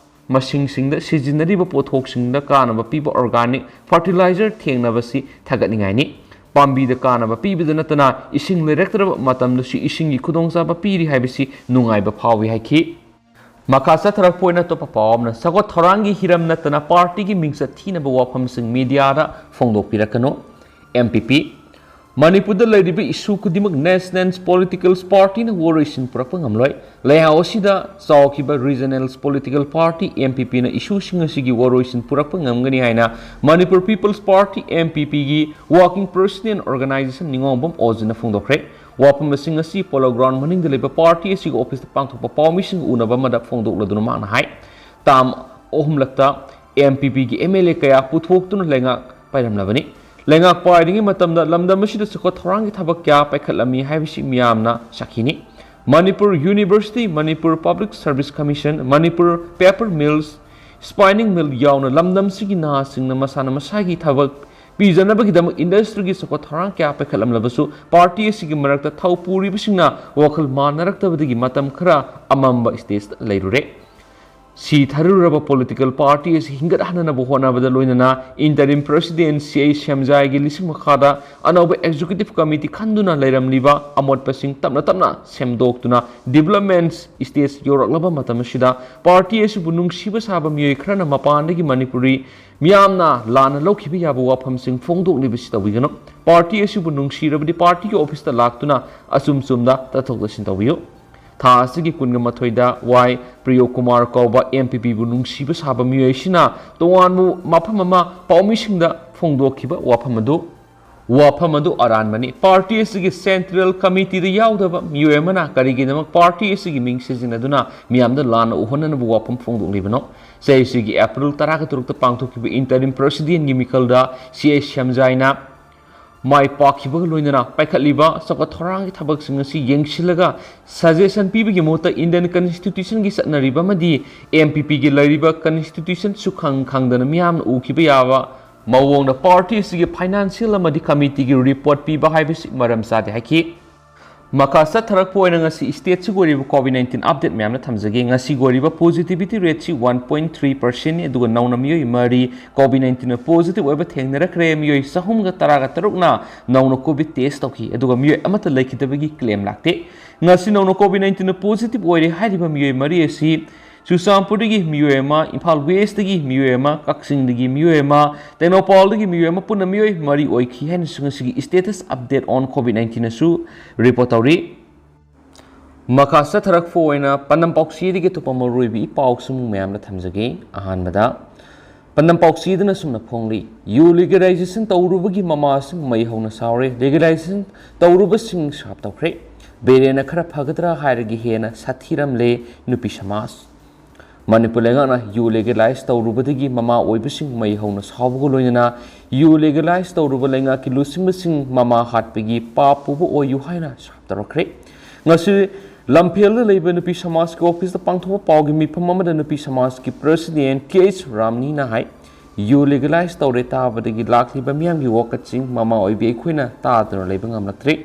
ꯃꯁꯤꯡꯁꯤꯡꯗ ꯁꯤꯖꯤꯟꯅꯔꯤꯕ ꯄꯣꯠꯊꯣꯛꯁꯤꯡꯗ ꯀꯥꯟꯅꯕ ꯄꯤꯕ organic fertilizer ꯊꯦꯡꯅꯕꯁꯤ ꯊꯥꯒꯠꯅꯤꯡꯉꯥꯏꯅꯤ꯫ ꯄꯥꯝꯕꯤꯗ ꯀꯥꯟꯅꯕ ꯄꯤꯕꯗ ꯅꯠꯇꯅ ꯏꯁꯤꯡ ꯂꯩꯔꯛꯇ꯭ꯔꯕ ꯃꯇꯝꯗꯁꯨ ꯏꯁꯤꯡꯒꯤ ꯈꯨꯗꯣꯡꯆꯥꯕ ꯄꯤꯔꯤ ꯍꯥꯏꯕꯁꯤ ꯅꯨꯡꯉꯥꯏꯕ ꯐꯥꯎꯏ ꯍꯥꯏꯈꯤ꯫ ꯃꯈꯥ ꯆꯠꯊꯔꯛꯄ ꯑꯣꯏꯅ ꯑꯇꯣꯞꯄ ꯄꯥꯎ ꯑꯃꯅ, ꯆꯥꯎꯈꯠ ꯊꯧꯔꯥꯡꯒꯤ ꯍꯤꯔꯝ ꯅꯠꯇꯅ partyꯒꯤ ꯃꯤꯡꯆꯠ ꯊꯤꯅꯕ ꯋꯥꯐꯝꯁꯤꯡ mediaꯗ ꯐꯣꯡꯗꯣꯛꯄꯤꯔꯛꯀꯅꯨ꯫ M P P, ꯃꯅꯤꯄꯨꯔꯗ ꯂꯩꯔꯤꯕ issue ꯈꯨꯗꯤꯡꯃꯛ national political partyꯅ ꯋꯥꯔꯣꯏꯁꯤꯟ ꯄꯨꯔꯛꯄ ꯉꯝꯂꯣꯏ꯫ ꯂꯩꯍꯥꯎ ꯑꯁꯤꯗ ꯆꯥꯎꯈꯤꯕ regional political party M P Pꯅ issueꯁꯤꯡ ꯑꯁꯤꯒꯤ ꯋꯥꯔꯣꯏꯁꯤꯟ ꯄꯨꯔꯛꯄ ꯉꯝꯒꯅꯤ ꯍꯥꯏꯅ Manipur People's Party, M P Pꯒꯤ working president organization ꯅꯤꯉꯣꯝꯕꯝ ꯑꯣꯖꯅ ꯐꯣꯡꯗꯣꯛꯈ꯭ꯔꯦ꯫ ꯋꯥꯐꯝ ꯑꯁꯤꯡ ꯑꯁꯤ Polo Ground ꯃꯅꯤꯡꯗ ꯂꯩꯕ party ꯑꯁꯤꯒꯤ officeꯇ ꯄꯥꯡꯊꯣꯛꯄ ꯄꯥꯎꯃꯤꯁꯤꯡꯒ ꯎꯅꯕ ꯑꯃꯗ ꯐꯣꯡꯗꯣꯛꯂꯗꯨꯅ ꯃꯍꯥꯛꯅ ꯍꯥꯏ, term ꯑꯍꯨꯝꯂꯛꯇ M P Pꯒꯤ M L A ꯀꯌꯥ ꯄꯨꯊꯣꯛꯇꯨꯅ ꯂꯩꯉꯥꯛ ꯄꯥꯏꯔꯝꯂꯕꯅꯤ꯫ ꯂꯩꯉꯥꯛ ꯄꯥꯏꯔꯤꯉꯩ ꯃꯇꯝꯗ ꯂꯝꯗꯝ ꯑꯁꯤꯗ ꯆꯥꯎꯈꯠ ꯊꯧꯔꯥꯡꯒꯤ ꯊꯕꯛ ꯀꯌꯥ ꯄꯥꯏꯈꯠꯂꯝꯃꯤ ꯍꯥꯏꯕꯁꯤ ꯃꯤꯌꯥꯝꯅ ꯁꯥꯈꯤꯅꯤ꯫ Manipur University, Manipur Public Service Commission, Manipur Paper Mills, spinning mill ꯌꯥꯎꯅ ꯂꯝꯗꯝꯁꯤꯒꯤ ꯅꯍꯥꯁꯤꯡꯅ ꯃꯁꯥꯅ ꯃꯁꯥꯒꯤ ꯊꯕꯛ ꯄꯤꯖꯅꯕꯒꯤꯗꯃꯛ industryꯒꯤ ꯆꯥꯎꯈꯠ ꯊꯧꯔꯥꯡ ꯀꯌꯥ ꯄꯥꯏꯈꯠꯂꯝꯂꯕꯁꯨ, party ꯑꯁꯤꯒꯤ ꯃꯔꯛꯇ ꯊꯧ ꯄꯨꯔꯤꯕꯁꯤꯡꯅ ꯋꯥꯈꯜ ꯃꯥꯟꯅꯔꯛꯇꯕꯗꯒꯤ ꯃꯇꯝ ꯈꯔ ꯑꯃꯝꯕ stageꯇ ꯂꯩꯔꯨꯔꯦ꯫ ꯁꯤꯊꯔꯨꯔꯕ political party ꯑꯁꯤ ꯍꯤꯡꯒꯠꯍꯟꯅꯅꯕ ꯍꯣꯠꯅꯕꯗ ꯂꯣꯏꯅꯅ interim president C I ꯁꯦꯝꯖꯥꯏꯒꯤ ꯂꯤꯁꯤꯡ ꯃꯈꯥꯗ ꯑꯅꯧꯕ executive committee ꯈꯟꯗꯨꯅ ꯂꯩꯔꯝꯂꯤꯕ ꯑꯃꯣꯠꯄꯁꯤꯡ ꯇꯞꯅ ꯇꯞꯅ ꯁꯦꯝꯗꯣꯛꯇꯨꯅ development stage ꯌꯧꯔꯛꯂꯕ ꯃꯇꯝ ꯑꯁꯤꯗ party ꯑꯁꯤꯕꯨ ꯅꯨꯡꯁꯤꯕ ꯁꯥꯕ ꯃꯤꯑꯣꯏ ꯈꯔꯅ ꯃꯄꯥꯟꯗꯒꯤ ꯃꯅꯤꯄꯨꯔꯤ ꯃꯤꯌꯥꯝꯅ ꯂꯥꯟꯅ ꯂꯧꯈꯤꯕ ꯌꯥꯕ ꯋꯥꯐꯝꯁꯤꯡ ꯐꯣꯡꯗꯣꯛꯂꯤꯕꯁꯤ ꯇꯧꯕꯤꯒꯅꯨ꯫ Party ꯑꯁꯤꯕꯨ ꯅꯨꯡꯁꯤꯔꯕꯗꯤ partyꯒꯤ officeꯇ ꯂꯥꯛꯇꯨꯅ ꯑꯆꯨꯝ ꯆꯨꯝꯗ ꯇꯥꯊꯣꯛ ꯇꯥꯁꯤꯟ ꯇꯧꯕꯤꯌꯨ꯫ ꯊꯥ ꯑꯁꯤꯒꯤ ꯀꯨꯟꯒ ꯃꯥꯊꯣꯏꯗ ꯋꯥꯏ ꯄ꯭ꯔꯤꯌꯣ ꯀꯨꯃꯥꯔ ꯀꯧꯕ M P Pꯕꯨ ꯅꯨꯡꯁꯤꯕ ꯁꯥꯕ ꯃꯤꯑꯣꯏ ꯑꯁꯤꯅ ꯇꯣꯉꯥꯟꯕ ꯃꯐꯝ ꯑꯃ ꯄꯥꯎꯃꯤꯁꯤꯡꯗ ꯐꯣꯡꯗꯣꯛꯈꯤꯕ ꯋꯥꯐꯝ ꯑꯗꯨ ꯋꯥꯐꯝ ꯑꯗꯨ ꯑꯔꯥꯟꯕꯅꯤ꯫ ꯄꯥꯔꯇꯤ ꯑꯁꯤꯒꯤ ꯁꯦꯟꯇ꯭ꯔꯦꯜ ꯀꯃꯤꯇꯤꯗ ꯌꯥꯎꯗꯕ ꯃꯤꯑꯣꯏ ꯑꯃꯅ ꯀꯔꯤꯒꯤꯗꯃꯛ ꯄꯥꯔꯇꯤ ꯑꯁꯤꯒꯤ ꯃꯤꯡ ꯁꯤꯖꯤꯟꯅꯗꯨꯅ ꯃꯤꯌꯥꯝꯗ ꯂꯥꯟꯅ ꯎꯍꯟꯅꯅꯕ ꯋꯥꯐꯝ ꯐꯣꯡꯗꯣꯛꯂꯤꯕꯅꯣ? ꯆꯍꯤꯁꯤꯒꯤ ꯑꯦꯄ꯭ꯔꯤꯜ ꯇꯔꯥꯒ ꯇꯔꯨꯛꯇ ꯄꯥꯡꯊꯣꯛꯈꯤꯕ ꯏꯟꯇꯔꯤꯝ ꯄ꯭ꯔꯦꯁꯤꯗꯦꯟꯒꯤ ꯃꯤꯈꯜꯗ ꯁꯤ ꯑꯦꯁ ꯁ꯭ꯌꯥꯝꯖꯥꯏꯅ ꯃꯥꯏ ꯄꯥꯛꯈꯤꯕꯒ ꯂꯣꯏꯅꯅ ꯄꯥꯏꯈꯠꯂꯤꯕ ꯆꯥꯎꯈꯠ ꯊꯧꯔꯥꯡꯒꯤ ꯊꯕꯛꯁꯤꯡ ꯑꯁꯤ ꯌꯦꯡꯁꯤꯜꯂꯒ ꯁꯖꯦꯁꯟ ꯄꯤꯕꯒꯤ ꯃꯍꯨꯠꯇ ꯏꯟꯗꯤꯌꯟ ꯀꯟꯁꯇꯤꯇ꯭ꯌꯨꯁꯟꯒꯤ ꯆꯠꯅꯔꯤꯕ ꯑꯃꯗꯤ ꯑꯦꯝ ꯄꯤ ꯄꯤꯒꯤ ꯂꯩꯔꯤꯕ ꯀꯟꯁꯇꯤꯇ꯭ꯌꯨꯁꯟ ꯁꯨꯈꯪ ꯈꯪꯗꯅ ꯃꯤꯌꯥꯝꯅ ꯎꯈꯤꯕ ꯌꯥꯕ ꯃꯑꯣꯡꯗ ꯄꯥꯔꯇꯤ ꯑꯁꯤꯒꯤ ꯐꯥꯏꯅꯥꯟꯁꯤꯌꯦꯜ ꯑꯃꯗꯤ ꯀꯃꯤꯇꯤꯒꯤ ꯔꯤꯄꯣꯔꯠ ꯄꯤꯕ ꯍꯥꯏꯕꯁꯤ ꯃꯔꯝ ꯆꯥꯗꯦ ꯍꯥꯏꯈꯤ꯫ ꯃꯈꯥ ꯆꯠꯊꯔꯛꯄ ꯑꯣꯏꯅ ꯉꯁꯤ ꯁ꯭ꯇꯦꯠꯁꯤꯒꯤ ꯑꯣꯏꯔꯤꯕ ꯀꯣꯚꯤꯗ ꯅꯥꯏꯟꯇꯤꯟ ꯑꯞꯗꯦꯠ ꯃꯌꯥꯝꯅ ꯊꯝꯖꯒꯦ꯫ ꯉꯁꯤꯒꯤ ꯑꯣꯏꯔꯤꯕ ꯄꯣꯖꯤꯇꯤꯚꯤꯇꯤ ꯔꯦꯠꯁꯤ ꯋꯥꯟ ꯄꯣꯏꯟ ꯊ꯭ꯔꯤ ꯄꯥꯔꯁꯦꯟꯅꯤ, ꯑꯗꯨꯒ ꯅꯧꯅ ꯃꯤꯑꯣꯏ ꯃꯔꯤ ꯀꯣꯚꯤꯗ ꯅꯥꯏꯟꯇꯤꯟ ꯄꯣꯖꯤꯇꯤꯚ ꯑꯣꯏꯕ ꯊꯦꯡꯅꯔꯛꯈ꯭ꯔꯦ꯫ ꯃꯤꯑꯣꯏ ꯆꯍꯨꯝꯒ ꯇꯔꯥꯒ ꯇꯔꯨꯛꯅ ꯅꯧꯅ ꯀꯣꯚꯤꯗ ꯇꯦꯁ ꯇꯧꯈꯤ, ꯑꯗꯨꯒ ꯃꯤꯑꯣꯏ ꯑꯃꯠꯇ ꯂꯩꯈꯤꯗꯕꯒꯤ ꯀ꯭ꯂꯦꯝ ꯂꯥꯛꯇꯦ꯫ ꯉꯁꯤ ꯅꯧꯅ ꯀꯣꯚꯤꯗ ꯅꯥꯏꯟꯇꯤꯟ ꯄꯣꯖꯤꯇꯤꯚ ꯑꯣꯏꯔꯦ ꯍꯥꯏꯔꯤꯕ ꯃꯤꯑꯣꯏ ꯃꯔꯤ ꯑꯁꯤ ꯆꯨꯔꯆꯥꯟꯄꯨꯔꯗꯒꯤ ꯃꯤꯑꯣꯏ ꯑꯃ, ꯏꯝꯐꯥꯜ ꯋꯦꯁꯇꯒꯤ ꯃꯤꯑꯣꯏ ꯑꯃ, ꯀꯛꯆꯤꯡꯗꯒꯤ ꯃꯤꯑꯣꯏ ꯑꯃ, ꯇꯦꯡꯅꯧꯄꯜꯗꯒꯤ ꯃꯤꯑꯣꯏ ꯑꯃ, ꯄꯨꯟꯅ ꯃꯤꯑꯣꯏ ꯃꯔꯤ ꯑꯣꯏꯈꯤ ꯍꯥꯏꯅꯁꯨ ꯉꯁꯤꯒꯤ status update on COVID nineteen ꯑꯁꯨ ꯔꯤꯄꯣꯔꯠ ꯇꯧꯔꯤ꯫ ꯃꯈꯥ ꯆꯠꯊꯔꯛꯄ ꯑꯣꯏꯅ ꯄꯥꯟꯗꯝ ꯄꯥꯎꯆꯦꯗꯒꯤ ꯑꯇꯣꯞꯄ ꯃꯔꯨꯑꯣꯏꯕ ꯏ ꯄꯥꯎꯁꯤꯡ ꯃꯌꯥꯝꯗ ꯊꯝꯖꯒꯦ꯫ ꯑꯍꯥꯟꯕꯗ ꯄꯥꯟꯗꯝ ꯄꯥꯎꯆꯦꯗꯅ ꯁꯨꯝꯅ ꯐꯣꯡꯂꯤ, ꯌꯨ ꯂꯤꯒꯦꯂꯥꯏꯖꯦꯁꯟ ꯇꯧꯔꯨꯕꯒꯤ ꯃꯃꯥꯁꯤꯡ ꯃꯩ ꯍꯧꯅ ꯁꯥꯎꯔꯦ, ꯂꯤꯒꯦꯂꯥꯏꯖꯦꯁꯟ ꯇꯧꯔꯨꯕꯁꯤꯡ ꯁꯥꯞ ꯇꯧꯈ꯭ꯔꯦ, ꯕꯤꯔꯦꯟꯅ ꯈꯔ ꯐꯒꯗ꯭ꯔꯥ ꯍꯥꯏꯔꯒ ꯍꯦꯟꯅ ꯁꯥꯊꯤꯔꯝꯂꯦ ꯅꯨꯄꯤ ꯁꯃꯥꯖ꯫ ꯃꯅꯤꯄꯨꯔ ꯂꯩꯉꯥꯛꯅ ꯌꯨ ꯂꯤꯒꯦꯂꯥꯏꯖ ꯇꯧꯔꯨꯕꯗꯒꯤ ꯃꯃꯥ ꯑꯣꯏꯕꯁꯤꯡ ꯃꯩ ꯍꯧꯅ ꯁꯥꯎꯕꯒ ꯂꯣꯏꯅꯅ ꯌꯨ ꯂꯤꯒꯦꯂꯥꯏꯖ ꯇꯧꯔꯨꯕ ꯂꯩꯉꯥꯛꯀꯤ ꯂꯨꯆꯤꯡꯕꯁꯤꯡ ꯃꯃꯥ ꯍꯥꯠꯄꯒꯤ ꯄꯥꯞ ꯄꯨꯕ ꯑꯣꯏꯌꯨ ꯍꯥꯏꯅ ꯁꯥꯞ ꯇꯧꯔꯛꯈ꯭ꯔꯦ꯫ ꯉꯁꯤ ꯂꯝꯐꯦꯜꯗ ꯂꯩꯕ ꯅꯨꯄꯤ ꯁꯃꯥꯖꯀꯤ ꯑꯣꯐꯤꯁꯇ ꯄꯥꯡꯊꯣꯛꯄ ꯄꯥꯎꯒꯤ ꯃꯤꯐꯝ ꯑꯃꯗ ꯅꯨꯄꯤ ꯁꯃꯥꯖꯀꯤ ꯄ꯭ꯔꯁꯤꯗꯦꯟ ꯀꯦ ꯑꯩꯆ ꯔꯥꯝꯅꯤꯅ ꯍꯥꯏ, ꯌꯨ ꯂꯤꯒꯦꯂꯥꯏꯖ ꯇꯧꯔꯦ ꯇꯥꯕꯗꯒꯤ ꯂꯥꯛꯂꯤꯕ ꯃꯤꯌꯥꯝꯒꯤ ꯋꯥꯀꯠꯁꯤꯡ ꯃꯃꯥ ꯑꯣꯏꯕꯤ ꯑꯩꯈꯣꯏꯅ ꯇꯥꯗꯨꯅ ꯂꯩꯕ ꯉꯝꯂꯛꯇ꯭ꯔꯦ꯫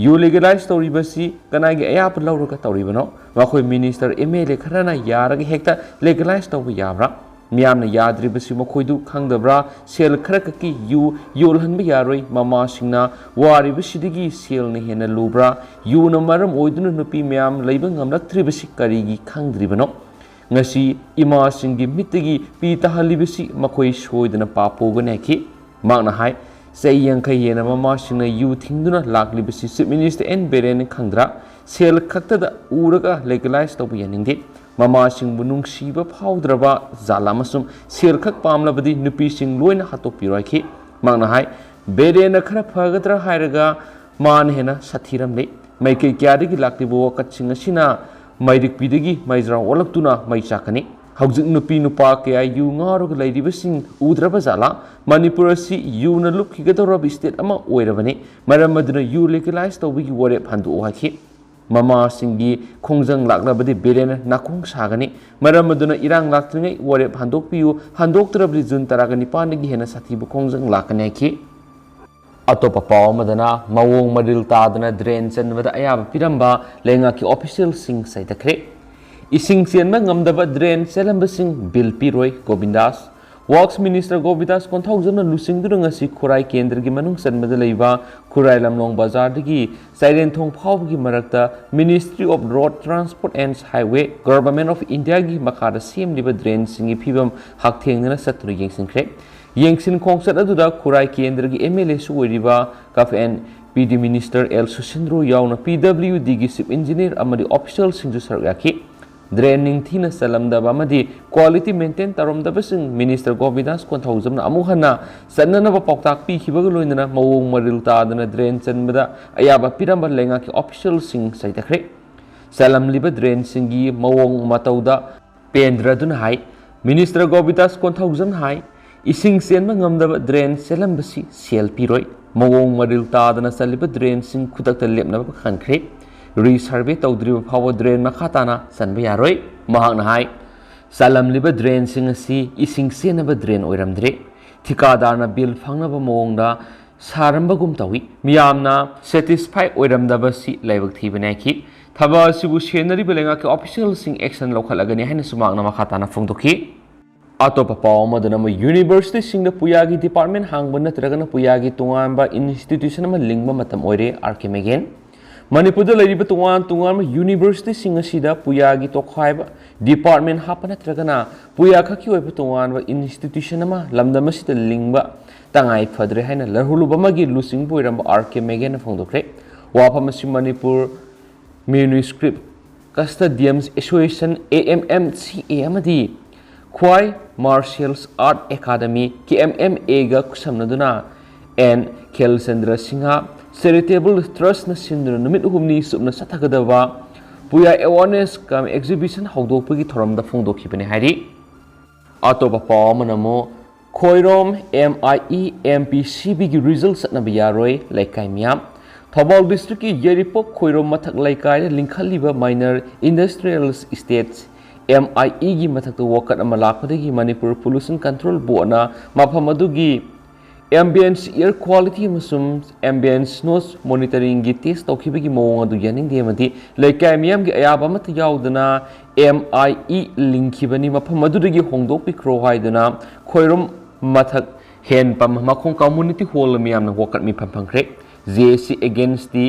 ꯌꯨ ꯂꯤꯒꯦꯂꯥꯏꯖ ꯇꯧꯔꯤꯕꯁꯤ ꯀꯅꯥꯒꯤ ꯑꯌꯥꯕ ꯂꯧꯔꯒ ꯇꯧꯔꯤꯕꯅꯣ? ꯃꯈꯣꯏ ꯃꯤꯅꯤꯁꯇꯔ, ꯑꯦꯝ ꯑꯦꯜ ꯑꯦ ꯈꯔꯅ ꯌꯥꯔꯒ ꯍꯦꯛꯇ ꯂꯤꯒꯦꯂꯥꯏꯖ ꯇꯧꯕ ꯌꯥꯕ꯭ꯔꯥ? ꯃꯤꯌꯥꯝꯅ ꯌꯥꯗ꯭ꯔꯤꯕꯁꯤ ꯃꯈꯣꯏꯗꯨ ꯈꯪꯗꯕ꯭ꯔꯥ? ꯁꯦꯜ ꯈꯔꯈꯛꯀꯤ ꯌꯨ ꯌꯣꯜꯍꯟꯕ ꯌꯥꯔꯣꯏ꯫ ꯃꯃꯥꯁꯤꯡꯅ ꯋꯥꯔꯤꯕꯁꯤꯗꯒꯤ ꯁꯦꯜꯅ ꯍꯦꯟꯅ ꯂꯨꯕ꯭ꯔꯥ? ꯌꯨꯅ ꯃꯔꯝ ꯑꯣꯏꯗꯨꯅ ꯅꯨꯄꯤ ꯃꯌꯥꯝ ꯂꯩꯕ ꯉꯝꯂꯛꯇ꯭ꯔꯤꯕꯁꯤ ꯀꯔꯤꯒꯤ ꯈꯪꯗ꯭ꯔꯤꯕꯅꯣ? ꯉꯁꯤ ꯏꯃꯥꯁꯤꯡꯒꯤ ꯃꯤꯠꯇꯒꯤ ꯄꯤ ꯇꯥꯍꯜꯂꯤꯕꯁꯤ ꯃꯈꯣꯏ ꯁꯣꯏꯗꯅ ꯄꯥꯞ ꯄꯨꯒꯅꯤ ꯍꯥꯏꯈꯤ꯫ ꯃꯍꯥꯛꯅ ꯍꯥꯏ, ꯆꯍꯤ ꯌꯥꯡꯈꯩ ꯍꯦꯟꯅ ꯃꯃꯥꯁꯤꯡꯅ ꯌꯨ ꯊꯤꯡꯗꯨꯅ ꯂꯥꯛꯂꯤꯕꯁꯤ ꯆꯤꯐ ꯃꯤꯅꯤꯁꯇꯔ ꯑꯦꯟ ꯕꯤꯔꯦꯟꯅ ꯈꯪꯗ꯭ꯔꯥ? ꯁꯦꯜ ꯈꯛꯇꯗ ꯎꯔꯒ ꯂꯤꯒꯦꯂꯥꯏꯖ ꯇꯧꯕ ꯌꯥꯅꯤꯡꯗꯦ꯫ ꯃꯃꯥꯁꯤꯡꯕꯨ ꯅꯨꯡꯁꯤꯕ ꯐꯥꯎꯗ꯭ꯔꯕ ꯖꯥꯠꯂ ꯑꯃꯁꯨꯡ ꯁꯦꯜ ꯈꯛ ꯄꯥꯝꯂꯕꯗꯤ ꯅꯨꯄꯤꯁꯤꯡ ꯂꯣꯏꯅ ꯍꯥꯠꯇꯣꯛꯄꯤꯔꯣ ꯍꯥꯏꯈꯤ꯫ ꯃꯍꯥꯛꯅ ꯍꯥꯏ, ꯕꯤꯔꯦꯟꯅ ꯈꯔ ꯐꯒꯗ꯭ꯔꯥ ꯍꯥꯏꯔꯒ ꯃꯥꯅ ꯍꯦꯟꯅ ꯁꯥꯊꯤꯔꯝꯂꯦ꯫ ꯃꯥꯏꯀꯩ ꯀꯌꯥꯗꯒꯤ ꯂꯥꯛꯂꯤꯕ ꯋꯥꯀꯠꯁꯤꯡ ꯑꯁꯤꯅ ꯃꯩꯔꯤꯛꯄꯤꯗꯒꯤ ꯃꯩꯖ꯭ꯔꯥꯎ ꯑꯣꯜꯂꯛꯇꯨꯅ ꯃꯩ ꯆꯥꯛꯀꯅꯤ꯫ ꯍꯧꯖꯤꯛ ꯅꯨꯄꯤ ꯅꯨꯄꯥ ꯀꯌꯥ ꯌꯨ ꯉꯥꯎꯔꯒ ꯂꯩꯔꯤꯕꯁꯤꯡ ꯎꯗ꯭ꯔꯕ ꯖꯥꯠꯂꯥ? ꯃꯅꯤꯄꯨꯔ ꯑꯁꯤ ꯌꯨꯅ ꯂꯨꯞꯈꯤꯒꯗꯧꯔꯕ state ꯑꯃ ꯑꯣꯏꯔꯕꯅꯤ꯫ ꯃꯔꯝ ꯑꯗꯨꯅ ꯌꯨ legalize ꯇꯧꯕꯒꯤ ꯋꯥꯔꯦꯞ ꯍꯟꯗꯣꯛꯎ ꯍꯥꯏꯈꯤ꯫ ꯃꯃꯥꯁꯤꯡꯒꯤ ꯈꯣꯡꯖꯪ ꯂꯥꯛꯂꯕꯗꯤ ꯕꯤꯔꯦꯟꯅ ꯅꯥꯀꯣꯡ ꯁꯥꯒꯅꯤ꯫ ꯃꯔꯝ ꯑꯗꯨꯅ ꯏꯔꯥꯡ ꯂꯥꯛꯇ꯭ꯔꯤꯉꯩ ꯋꯥꯔꯦꯞ ꯍꯟꯗꯣꯛꯄꯤꯌꯨ, ꯍꯟꯗꯣꯛꯇ꯭ꯔꯕꯗꯤ ꯖꯨꯟ ꯇꯔꯥꯒ ꯅꯤꯄꯥꯟꯗꯒꯤ ꯍꯦꯟꯅ ꯁꯥꯊꯤꯕ ꯈꯣꯡꯖꯪ ꯂꯥꯛꯀꯅꯤ ꯍꯥꯏꯈꯤ꯫ ꯑꯇꯣꯞꯄ ꯄꯥꯎ ꯑꯃꯗꯅ ꯃꯑꯣꯡ ꯃꯔꯤꯜ ꯇꯥꯗꯅ drain ꯆꯟꯕꯗ ꯑꯌꯥꯕ ꯄꯤꯔꯝꯕ ꯂꯩꯉꯥꯛꯀꯤ officialꯁꯤꯡ ꯆꯩꯊꯈ꯭ꯔꯦ꯫ ꯏꯁꯤꯡ ꯆꯦꯟꯕ ꯉꯝꯗꯕ drain ꯆꯦꯜꯂꯝꯕꯁꯤꯡ bill ꯄꯤꯔꯣꯏ, ꯒꯣꯕꯤꯟꯗꯥꯁ꯫ Works Minister ꯒꯣꯕꯤꯟꯗꯥꯁ ꯀꯣꯟꯊꯧꯖꯝꯅ ꯂꯨꯆꯤꯡꯗꯨꯅ ꯉꯁꯤ ꯈꯨꯔꯥꯏ ꯀꯦꯟꯗ꯭ꯔꯒꯤ ꯃꯅꯨꯡ ꯆꯟꯕꯗ ꯂꯩꯕ ꯈꯨꯔꯥꯏ ꯂꯝꯂꯣꯡ ꯕꯖꯥꯔꯗꯒꯤ ꯆꯥꯏꯔꯦꯟꯊꯣꯡ ꯐꯥꯎꯕꯒꯤ ꯃꯔꯛꯇ Ministry of Road Transport and Highway, Government of Indiaꯒꯤ ꯃꯈꯥꯗ ꯁꯦꯝꯂꯤꯕ drainꯁꯤꯡꯒꯤ ꯐꯤꯕꯝ ꯍꯛꯊꯦꯡꯅꯅ ꯆꯠꯇꯨꯅ ꯌꯦꯡꯁꯤꯟꯈ꯭ꯔꯦ꯫ ꯌꯦꯡꯁꯤꯟ ꯈꯣꯡꯆꯠ ꯑꯗꯨꯗ ꯈꯨꯔꯥꯏ ꯀꯦꯟꯗ꯭ꯔꯒꯤ MLAꯁꯨ ꯑꯣꯏꯔꯤꯕ ꯀꯐ ꯑꯦꯟ ꯄꯤꯗꯤ Minister ꯑꯦꯜ ꯁꯨꯁꯤꯟꯗ꯭ꯔꯣ ꯌꯥꯎꯅ PWDꯒꯤ Chief Engineer ꯑꯃꯗꯤ officialꯁꯤꯡꯁꯨ ꯁꯔꯨꯛ ꯌꯥꯈꯤ꯫ Drain ꯅꯤꯡꯊꯤꯅ ꯆꯜꯂꯝꯗꯕ ꯑꯃꯗꯤ quality maintain ꯇꯧꯔꯝꯗꯕꯁꯤꯡ Minister ꯒꯣꯕꯤꯟꯗꯥꯁ ꯀꯣꯟꯊꯧꯖꯝꯅ ꯑꯃꯨꯛ ꯍꯟꯅ ꯆꯟꯅꯅꯕ ꯄꯥꯎꯇꯥꯛ ꯄꯤꯈꯤꯕꯒ ꯂꯣꯏꯅꯅ ꯃꯑꯣꯡ ꯃꯔꯤꯜ ꯇꯥꯗꯅ drain ꯆꯟꯕꯗ ꯑꯌꯥꯕ ꯄꯤꯔꯝꯕ ꯂꯩꯉꯥꯛꯀꯤ officialꯁꯤꯡ ꯆꯩꯊꯈ꯭ꯔꯦ꯫ ꯆꯜꯂꯝꯂꯤꯕ drainꯁꯤꯡꯒꯤ ꯃꯑꯣꯡ ꯃꯇꯧꯗ ꯄꯦꯟꯗ꯭ꯔꯗꯨꯅ ꯍꯥꯏ꯫ Minister ꯒꯣꯕꯤꯟꯗꯥꯁ ꯀꯣꯟꯊꯧꯖꯝꯅ ꯍꯥꯏ, ꯏꯁꯤꯡ ꯆꯦꯟꯕ ꯉꯝꯗꯕ drain ꯆꯦꯜꯂꯝꯕꯁꯤ ꯁꯦꯜ ꯄꯤꯔꯣꯏ꯫ ꯃꯑꯣꯡ ꯃꯔꯤꯜ ꯇꯥꯗꯅ ꯆꯜꯂꯤꯕ drainꯁꯤꯡ ꯈꯨꯗꯛꯇ ꯂꯦꯞꯅꯕ ꯈꯟꯈ꯭ꯔꯦ꯫ Resurvey ꯇꯧꯗ꯭ꯔꯤꯕ ꯐꯥꯎꯕ drain ꯃꯈꯥ ꯇꯥꯅ ꯆꯟꯕ ꯌꯥꯔꯣꯏ꯫ ꯃꯍꯥꯛꯅ ꯍꯥꯏ, ꯆꯜꯂꯝꯂꯤꯕ drainꯁꯤꯡ ꯑꯁꯤ ꯏꯁꯤꯡ ꯆꯦꯟꯅꯕ drain ꯑꯣꯏꯔꯝꯗ꯭ꯔꯦ꯫ ꯊꯤꯀꯥꯗꯥꯔꯅ bill ꯐꯪꯅꯕ ꯃꯑꯣꯡꯗ ꯁꯥꯔꯝꯕꯒꯨꯝ ꯇꯧꯏ꯫ ꯃꯤꯌꯥꯝꯅ satisfy ꯑꯣꯏꯔꯝꯗꯕꯁꯤ ꯂꯥꯏꯕꯛ ꯊꯤꯕꯅꯤ ꯍꯥꯏꯈꯤ꯫ ꯊꯕꯛ ꯑꯁꯤꯕꯨ ꯁꯦꯟꯅꯔꯤꯕ ꯂꯩꯉꯥꯛꯀꯤ officialꯁꯤꯡ action ꯂꯧꯈꯠꯂꯒꯅꯤ ꯍꯥꯏꯅꯁꯨ ꯃꯍꯥꯛꯅ ꯃꯈꯥ ꯇꯥꯅ ꯐꯣꯡꯗꯣꯛꯈꯤ꯫ ꯑꯇꯣꯞꯄ ꯄꯥꯎ ꯑꯃꯗꯅ ꯑꯃꯨꯛ universityꯁꯤꯡꯗ ꯄꯨꯌꯥꯒꯤ department ꯍꯥꯡꯕ ꯅꯠꯇ꯭ꯔꯒꯅ ꯄꯨꯌꯥꯒꯤ ꯇꯣꯉꯥꯟꯕ institution ꯑꯃ ꯂꯤꯡꯕ ꯃꯇꯝ ꯑꯣꯏꯔꯦ, ꯑꯥꯔ ꯀꯦ ꯃꯦꯒꯦꯟ꯫ ꯃꯅꯤꯄꯨꯔꯗ ꯂꯩꯔꯤꯕ ꯇꯣꯉꯥꯟ ꯇꯣꯉꯥꯟꯕ universityꯁꯤꯡ ꯑꯁꯤꯗ ꯄꯨꯌꯥꯒꯤ ꯇꯣꯈꯥꯏꯕ department ꯍꯥꯞꯄ ꯅꯠꯇ꯭ꯔꯒꯅ ꯄꯨꯌꯥ ꯈꯛꯀꯤ ꯑꯣꯏꯕ ꯇꯣꯉꯥꯟꯕ institution ꯑꯃ ꯂꯝꯗꯝ ꯑꯁꯤꯗ ꯂꯤꯡꯕ ꯇꯉꯥꯏ ꯐꯗ꯭ꯔꯦ ꯍꯥꯏꯅ ꯂꯧꯍꯨꯂꯨꯞ ꯑꯃꯒꯤ ꯂꯨꯆꯤꯡꯕ ꯑꯣꯏꯔꯝꯕ ꯑꯥꯔ ꯀꯦ ꯃꯦꯒꯦꯟꯅ ꯐꯣꯡꯗꯣꯛꯈ꯭ꯔꯦ꯫ ꯋꯥꯐꯝ ꯑꯁꯤ Manipur Manuscript Custodians Association, AMMCA, ꯑꯃꯗꯤ ꯈ꯭ꯋꯥꯏ Martial Art Academy, KMMAꯒ ꯈꯨꯠꯁꯝꯅꯗꯨꯅ ꯑꯦꯟ ꯈꯦꯜꯆꯟꯗ꯭ꯔ ꯁꯤꯡꯍ ꯆꯦꯔꯤꯇꯦꯕꯜ ꯇ꯭ꯔꯁꯅ ꯁꯤꯟꯗꯨꯅ ꯅꯨꯃꯤꯠ ꯍꯨꯝꯅꯤ ꯆꯨꯞꯅ ꯆꯠꯊꯒꯗꯕ ꯄꯨꯌꯥ ꯑꯦꯋꯥꯔꯅꯦꯁ ꯀꯝ ꯑꯦꯛꯖꯤꯕꯤꯁꯟ ꯍꯧꯗꯣꯛꯄꯒꯤ ꯊꯧꯔꯝꯗ ꯐꯣꯡꯗꯣꯛꯈꯤꯕꯅꯤ ꯍꯥꯏꯔꯤ꯫ ꯑꯇꯣꯞꯄ ꯄꯥꯎ ꯑꯃꯅ ꯑꯃꯨꯛ Khoirom M I E M P ꯁꯤ ꯕꯤꯒꯤ ꯔꯤꯖꯜ ꯆꯠꯅꯕ ꯌꯥꯔꯣꯏ ꯂꯩꯀꯥꯏ ꯃꯤꯌꯥꯝ꯫ ꯊꯧꯕꯥꯜ ꯗꯤꯁꯇ꯭ꯔꯤꯛꯀꯤ ꯌꯥꯏꯔꯤꯄꯣꯛ ꯈꯣꯏꯔꯣꯝ ꯃꯊꯛ ꯂꯩꯀꯥꯏꯗ ꯂꯤꯡꯈꯠꯂꯤꯕ ꯃꯥꯏꯅꯔ ꯏꯟꯗꯁꯇ꯭ꯔꯤꯌꯦꯜ ꯏꯁꯇꯦꯠꯁ ꯑꯦꯝ ꯑꯥꯏ ꯏꯒꯤ ꯃꯊꯛꯇ ꯋꯥꯀꯠ ꯑꯃ ꯂꯥꯛꯄꯗꯒꯤ ꯃꯅꯤꯄꯨꯔ ꯄꯣꯂꯨꯁꯟ ꯀꯟꯇ꯭ꯔꯣꯜ ꯕꯣꯔꯗꯅ ꯃꯐꯝ ꯑꯗꯨꯒꯤ ꯑꯦꯝꯕꯤꯌꯦꯟꯁ ꯏꯌꯔ ꯀ꯭ꯋꯥꯂꯤꯇꯤ ꯑꯃꯁꯨꯡ ꯑꯦꯝꯕꯤꯌꯦꯟꯁ ꯅꯣꯏꯁ ꯃꯣꯅꯤꯇꯔꯤꯡꯒꯤ ꯇꯦꯁ ꯇꯧꯈꯤꯕꯒꯤ ꯃꯑꯣꯡ ꯑꯗꯨ ꯌꯥꯅꯤꯡꯗꯦ ꯑꯃꯗꯤ ꯂꯩꯀꯥꯏ ꯃꯤꯌꯥꯝꯒꯤ ꯑꯌꯥꯕ ꯑꯃꯠꯇ ꯌꯥꯎꯗꯅ ꯑꯦꯝ ꯑꯥꯏ ꯏ ꯂꯤꯡꯈꯤꯕꯅꯤ꯫ ꯃꯐꯝ ꯑꯗꯨꯗꯒꯤ ꯍꯣꯡꯗꯣꯛꯄꯤꯈ꯭ꯔꯣ ꯍꯥꯏꯗꯨꯅ ꯈꯣꯏꯔꯣꯝ ꯃꯊꯛ ꯍꯦꯟꯄꯝ ꯃꯈꯣꯡ ꯀꯝꯃꯨꯅꯤꯇꯤ ꯍꯣꯜꯗ ꯃꯤꯌꯥꯝꯅ ꯋꯥꯀꯠ ꯃꯤꯐꯝ ꯐꯪꯈ꯭ꯔꯦ꯫ ꯖꯦ ꯑꯦ ꯁꯤ against the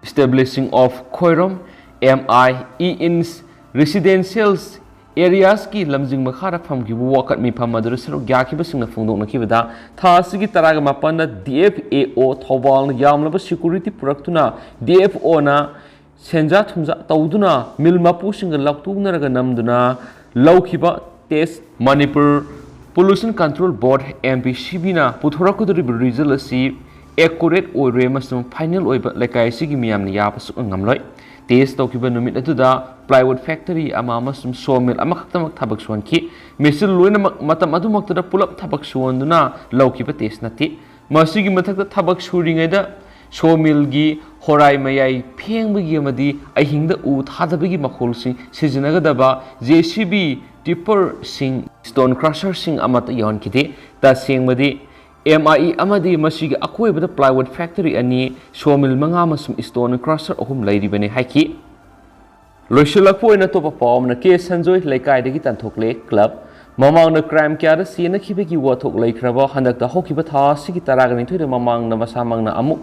establishing of Khoirom M I E in residential areas ꯀꯤ ꯂꯝꯖꯤꯡ ꯃꯈꯥꯗ ꯐꯝꯈꯤꯕ ꯋꯥꯀꯠ ꯃꯤꯐꯝ ꯑꯗꯨꯗ ꯁꯔꯨꯛ ꯌꯥꯈꯤꯕꯁꯤꯡꯅ ꯐꯣꯡꯗꯣꯛꯅꯈꯤꯕꯗ, ꯊꯥ ꯑꯁꯤꯒꯤ ꯇꯔꯥꯒ ꯃꯥꯄꯟꯗ ꯗꯤ ꯑꯦꯐ ꯑꯦ ꯑꯣ ꯊꯧꯕꯥꯜꯅ ꯌꯥꯝꯂꯕ ꯁꯦꯀ꯭ꯌꯨꯔꯤꯇꯤ ꯄꯨꯔꯛꯇꯨꯅ ꯗꯤ ꯑꯦꯐ ꯑꯣꯅ ꯁꯦꯟꯖꯥ ꯊꯨꯝꯖꯥ ꯇꯧꯗꯨꯅ ꯃꯤꯜ ꯃꯄꯨꯁꯤꯡꯒ ꯂꯥꯎꯊꯣꯛꯅꯔꯒ ꯅꯝꯗꯨꯅ ꯂꯧꯈꯤꯕ ꯇꯦꯁ ꯃꯅꯤꯄꯨꯔ ꯄꯣꯂꯨꯁꯟ ꯀꯟꯇ꯭ꯔꯣꯜ ꯕꯣꯔꯗ ꯑꯦꯝ ꯄꯤ ꯁꯤ ꯕꯤꯅ ꯄꯨꯊꯣꯔꯛꯀꯗꯧꯔꯤꯕ ꯔꯤꯖꯜ ꯑꯁꯤ ꯑꯦꯀꯨꯔꯦꯠ ꯑꯣꯏꯔꯣꯏ ꯑꯃꯁꯨꯡ ꯐꯥꯏꯅꯦꯜ ꯑꯣꯏꯕ ꯂꯩꯀꯥꯏ ꯑꯁꯤꯒꯤ ꯃꯤꯌꯥꯝꯅ ꯌꯥꯕ ꯁꯨꯛꯉꯝ ꯉꯝꯂꯣꯏ꯫ ꯇꯦꯁ ꯇꯧꯈꯤꯕ ꯅꯨꯃꯤꯠ ꯑꯗꯨꯗ ꯄ꯭ꯂꯥꯏꯋꯨꯗ ꯐꯦꯛꯇꯔꯤ ꯑꯃ ꯑꯃꯁꯨꯡ ꯁꯣ ꯃꯤꯜ ꯑꯃꯈꯛꯇꯃꯛ ꯊꯕꯛ ꯁꯨꯍꯟꯈꯤ꯫ ꯃꯦꯆꯤꯟ ꯂꯣꯏꯅꯃꯛ ꯃꯇꯝ ꯑꯗꯨꯃꯛꯇꯗ ꯄꯨꯂꯞ ꯊꯕꯛ ꯁꯨꯍꯟꯗꯨꯅ ꯂꯧꯈꯤꯕ ꯇꯦꯁ ꯅꯠꯇꯦ꯫ ꯃꯁꯤꯒꯤ ꯃꯊꯛꯇ ꯊꯕꯛ ꯁꯨꯔꯤꯉꯩꯗ ꯁꯣ ꯃꯤꯜꯒꯤ ꯍꯣꯔꯥꯏ ꯃꯌꯥꯏ ꯐꯦꯡꯕꯒꯤ ꯑꯃꯗꯤ ꯑꯍꯤꯡꯗ ꯎ ꯊꯥꯗꯕꯒꯤ ꯃꯈꯣꯜꯁꯤꯡ ꯁꯤꯖꯤꯟꯅꯒꯗꯕ ꯖꯦ ꯁꯤ ꯕꯤ ꯇꯤꯞꯄꯔꯁꯤꯡ, ꯁ꯭ꯇꯣꯟ ꯀ꯭ꯔꯁꯔꯁꯤꯡ ꯑꯃꯠꯇ ꯌꯥꯎꯍꯟꯈꯤꯗꯦ꯫ ꯇꯁꯦꯡꯕꯗꯤ ꯑꯦꯝ ꯑꯥꯏ ꯏ ꯑꯃꯗꯤ ꯃꯁꯤꯒꯤ ꯑꯀꯣꯏꯕꯗ ꯄ꯭ꯂꯥꯏꯋꯨꯗ ꯐꯦꯛꯇꯔꯤ ꯑꯅꯤ, ꯁꯣ ꯃꯤꯜ ꯃꯉꯥ ꯑꯃꯁꯨꯡ ꯁ꯭ꯇꯣꯟ ꯀ꯭ꯔꯁꯔ ꯑꯍꯨꯝ ꯂꯩꯔꯤꯕꯅꯤ ꯍꯥꯏꯈꯤ꯫ ꯂꯣꯏꯁꯤꯜꯂꯛꯄ ꯑꯣꯏꯅ ꯑꯇꯣꯞꯄ ꯄꯥꯎ ꯑꯃꯅ ꯀꯦ ꯁꯟꯖꯣꯏ ꯂꯩꯀꯥꯏꯗꯒꯤ ꯇꯥꯟꯊꯣꯛꯂꯦ ꯀ꯭ꯂꯕ꯫ ꯃꯃꯥꯡꯗ ꯀ꯭ꯔꯥꯏꯝ ꯀꯌꯥꯗ ꯆꯦꯟꯅꯈꯤꯕꯒꯤ ꯋꯥꯊꯣꯛ ꯂꯩꯈ꯭ꯔꯕ ꯍꯟꯗꯛꯇ ꯍꯧꯈꯤꯕ ꯊꯥ ꯑꯁꯤꯒꯤ ꯇꯔꯥꯒ ꯅꯤꯊꯣꯏꯗ ꯃꯃꯥꯡꯗ ꯃꯁꯥꯃꯛꯅ ꯑꯃꯨꯛ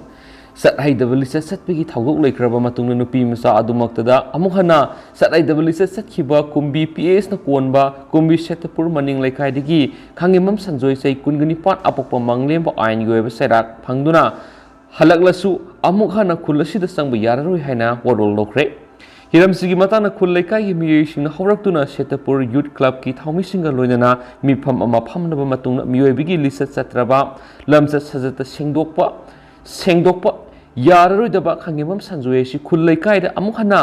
ꯆꯠꯍꯩꯗꯕ ꯂꯤꯆꯠ ꯆꯠꯄꯒꯤ ꯊꯧꯗꯣꯛ ꯂꯩꯈ꯭ꯔꯕ ꯃꯇꯨꯡꯗ ꯅꯨꯄꯤ ꯃꯆꯥ ꯑꯗꯨꯃꯛꯇꯗ ꯑꯃꯨꯛ ꯍꯟꯅ ꯆꯠꯍꯩꯗꯕ ꯂꯤꯆꯠ ꯆꯠꯈꯤꯕ ꯀꯨꯝꯕꯤ ꯄꯤ ꯑꯦꯁꯅ ꯀꯣꯟꯕ ꯀꯨꯝꯕꯤ ꯁꯦꯇꯄꯨꯔ ꯃꯅꯤꯡ ꯂꯩꯀꯥꯏꯗꯒꯤ ꯈꯥꯉꯦꯝꯕꯝ ꯁꯟꯖꯣꯏ ꯆꯍꯤ ꯀꯨꯟꯒ ꯅꯤꯄꯥꯟ ꯑꯄꯣꯛꯄ ꯃꯪꯂꯦꯝꯕ ꯑꯥꯏꯟꯒꯤ ꯑꯣꯏꯕ ꯆꯩꯔꯥꯛ ꯐꯪꯗꯨꯅ ꯍꯜꯂꯛꯂꯁꯨ ꯑꯃꯨꯛ ꯍꯟꯅ ꯈꯨꯜ ꯑꯁꯤꯗ ꯆꯪꯕ ꯌꯥꯔꯔꯣꯏ ꯍꯥꯏꯅ ꯋꯥꯔꯣꯜ ꯂꯧꯈ꯭ꯔꯦ꯫ ꯍꯤꯔꯝꯁꯤꯒꯤ ꯃꯇꯥꯡꯗ ꯈꯨꯜ ꯂꯩꯀꯥꯏꯒꯤ ꯃꯤꯑꯣꯏꯁꯤꯡꯅ ꯍꯧꯔꯛꯇꯨꯅ ꯁꯦꯇꯄꯨꯔ ꯌꯨꯠ ꯀ꯭ꯂꯕꯀꯤ ꯊꯧꯃꯤꯁꯤꯡꯒ ꯂꯣꯏꯅꯅ ꯃꯤꯐꯝ ꯑꯃ ꯐꯝꯅꯕ ꯃꯇꯨꯡꯗ ꯃꯤꯑꯣꯏꯕꯒꯤ ꯂꯤꯆꯠ ꯆꯠꯇ꯭ꯔꯕ, ꯂꯝꯆꯠ ꯁꯥꯖꯠꯇ ꯁꯦꯡꯗꯣꯛꯄ, ꯁꯦꯡꯗꯣꯛꯄ ꯌꯥꯔꯔꯣꯏꯗꯕ ꯈꯥꯉꯦꯝꯕꯝ ꯁꯟꯖꯣꯏ ꯑꯁꯤ ꯈꯨꯜ ꯂꯩꯀꯥꯏꯗ ꯑꯃꯨꯛ ꯍꯟꯅ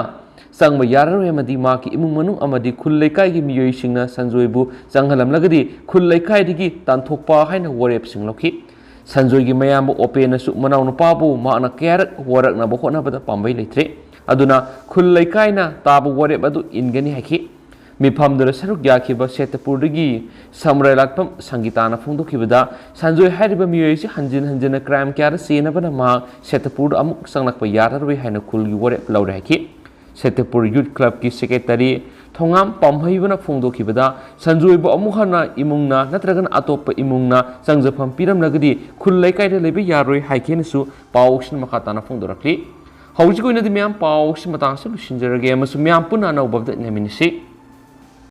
ꯆꯪꯕ ꯌꯥꯔꯔꯣꯏ ꯑꯃꯗꯤ ꯃꯍꯥꯛꯀꯤ ꯏꯃꯨꯡ ꯃꯅꯨꯡ ꯑꯃꯗꯤ ꯈꯨꯜ ꯂꯩꯀꯥꯏꯒꯤ ꯃꯤꯑꯣꯏꯁꯤꯡꯅ ꯁꯟꯖꯣꯏꯕꯨ ꯆꯪꯍꯜꯂꯝꯂꯒꯗꯤ ꯈꯨꯜ ꯂꯩꯀꯥꯏꯗꯒꯤ ꯇꯥꯟꯊꯣꯛꯄ ꯍꯥꯏꯅ ꯋꯥꯔꯦꯞꯁꯤꯡ ꯂꯧꯈꯤ꯫ ꯁꯟꯖꯣꯏꯒꯤ ꯃꯌꯥꯝꯕ ꯑꯣꯄꯦꯟꯅꯁꯨ ꯃꯅꯥꯎꯅꯨꯄꯥꯕꯨ ꯃꯍꯥꯛꯅ ꯀꯌꯥꯔꯛ ꯋꯥꯔꯛꯅꯕ ꯍꯣꯠꯅꯕꯗ ꯄꯥꯝꯕꯩ ꯂꯩꯇ꯭ꯔꯦ꯫ ꯑꯗꯨꯅ ꯈꯨꯜ ꯂꯩꯀꯥꯏꯅ ꯇꯥꯕ ꯋꯥꯔꯦꯞ ꯑꯗꯨ ꯏꯟꯒꯅꯤ ꯍꯥꯏꯈꯤ꯫ ꯃꯤꯐꯝꯗꯨꯗ ꯁꯔꯨꯛ ꯌꯥꯈꯤꯕ ꯁꯦꯇꯄꯨꯔꯗꯒꯤ ꯁꯃꯨꯔꯥꯏ ꯂꯥꯠꯐꯝ ꯁꯪꯒꯤꯇꯥꯅ ꯐꯣꯡꯗꯣꯛꯈꯤꯕꯗ, ꯁꯟꯖꯣꯏ ꯍꯥꯏꯔꯤꯕ ꯃꯤꯑꯣꯏ ꯑꯁꯤ ꯍꯟꯖꯤꯟ ꯍꯟꯖꯤꯟꯅ ꯀ꯭ꯔꯥꯏꯝ ꯀꯌꯥꯗ ꯆꯦꯟꯅꯕꯅ ꯃꯍꯥꯛ ꯁꯦꯇꯄꯨꯔꯗ ꯑꯃꯨꯛ ꯆꯪꯂꯛꯄ ꯌꯥꯔꯔꯣꯏ ꯍꯥꯏꯅ ꯈꯨꯜꯒꯤ ꯋꯥꯔꯦꯞ ꯂꯧꯔꯦ ꯍꯥꯏꯈꯤ꯫ ꯁꯦꯇꯄꯨꯔ ꯌꯨꯠ ꯀ꯭ꯂꯕꯀꯤ ꯁꯦꯀ꯭ꯔꯦꯇꯔꯤ ꯊꯣꯉꯥꯝ ꯄꯥꯝꯍꯩꯕꯅ ꯐꯣꯡꯗꯣꯛꯈꯤꯕꯗ, ꯁꯟꯖꯣꯏꯕꯨ ꯑꯃꯨꯛ ꯍꯟꯅ ꯏꯃꯨꯡꯅ ꯅꯠꯇ꯭ꯔꯒꯅ ꯑꯇꯣꯞꯄ ꯏꯃꯨꯡꯅ ꯆꯪꯖꯐꯝ ꯄꯤꯔꯝꯂꯒꯗꯤ ꯈꯨꯜ ꯂꯩꯀꯥꯏꯗ ꯂꯩꯕ ꯌꯥꯔꯣꯏ ꯍꯥꯏꯈꯤꯅꯁꯨ ꯄꯥꯎꯁꯤꯅ ꯃꯈꯥ ꯇꯥꯅ ꯐꯣꯡꯗꯣꯔꯛꯂꯤ꯫ ꯍꯧꯖꯤꯛꯀꯤ ꯑꯣꯏꯅꯗꯤ ꯃꯌꯥꯝ ꯄꯥꯎꯁꯤ ꯃꯇꯥꯡꯁꯤ ꯂꯣꯏꯁꯤꯟꯖꯔꯒꯦ ꯑꯃꯁꯨꯡ ꯃꯌꯥꯝ ꯄꯨꯟꯅ ꯑꯅꯧꯕ ꯑꯞꯗꯦꯠ ꯉꯥꯏꯃꯤꯟꯅꯁꯤ꯫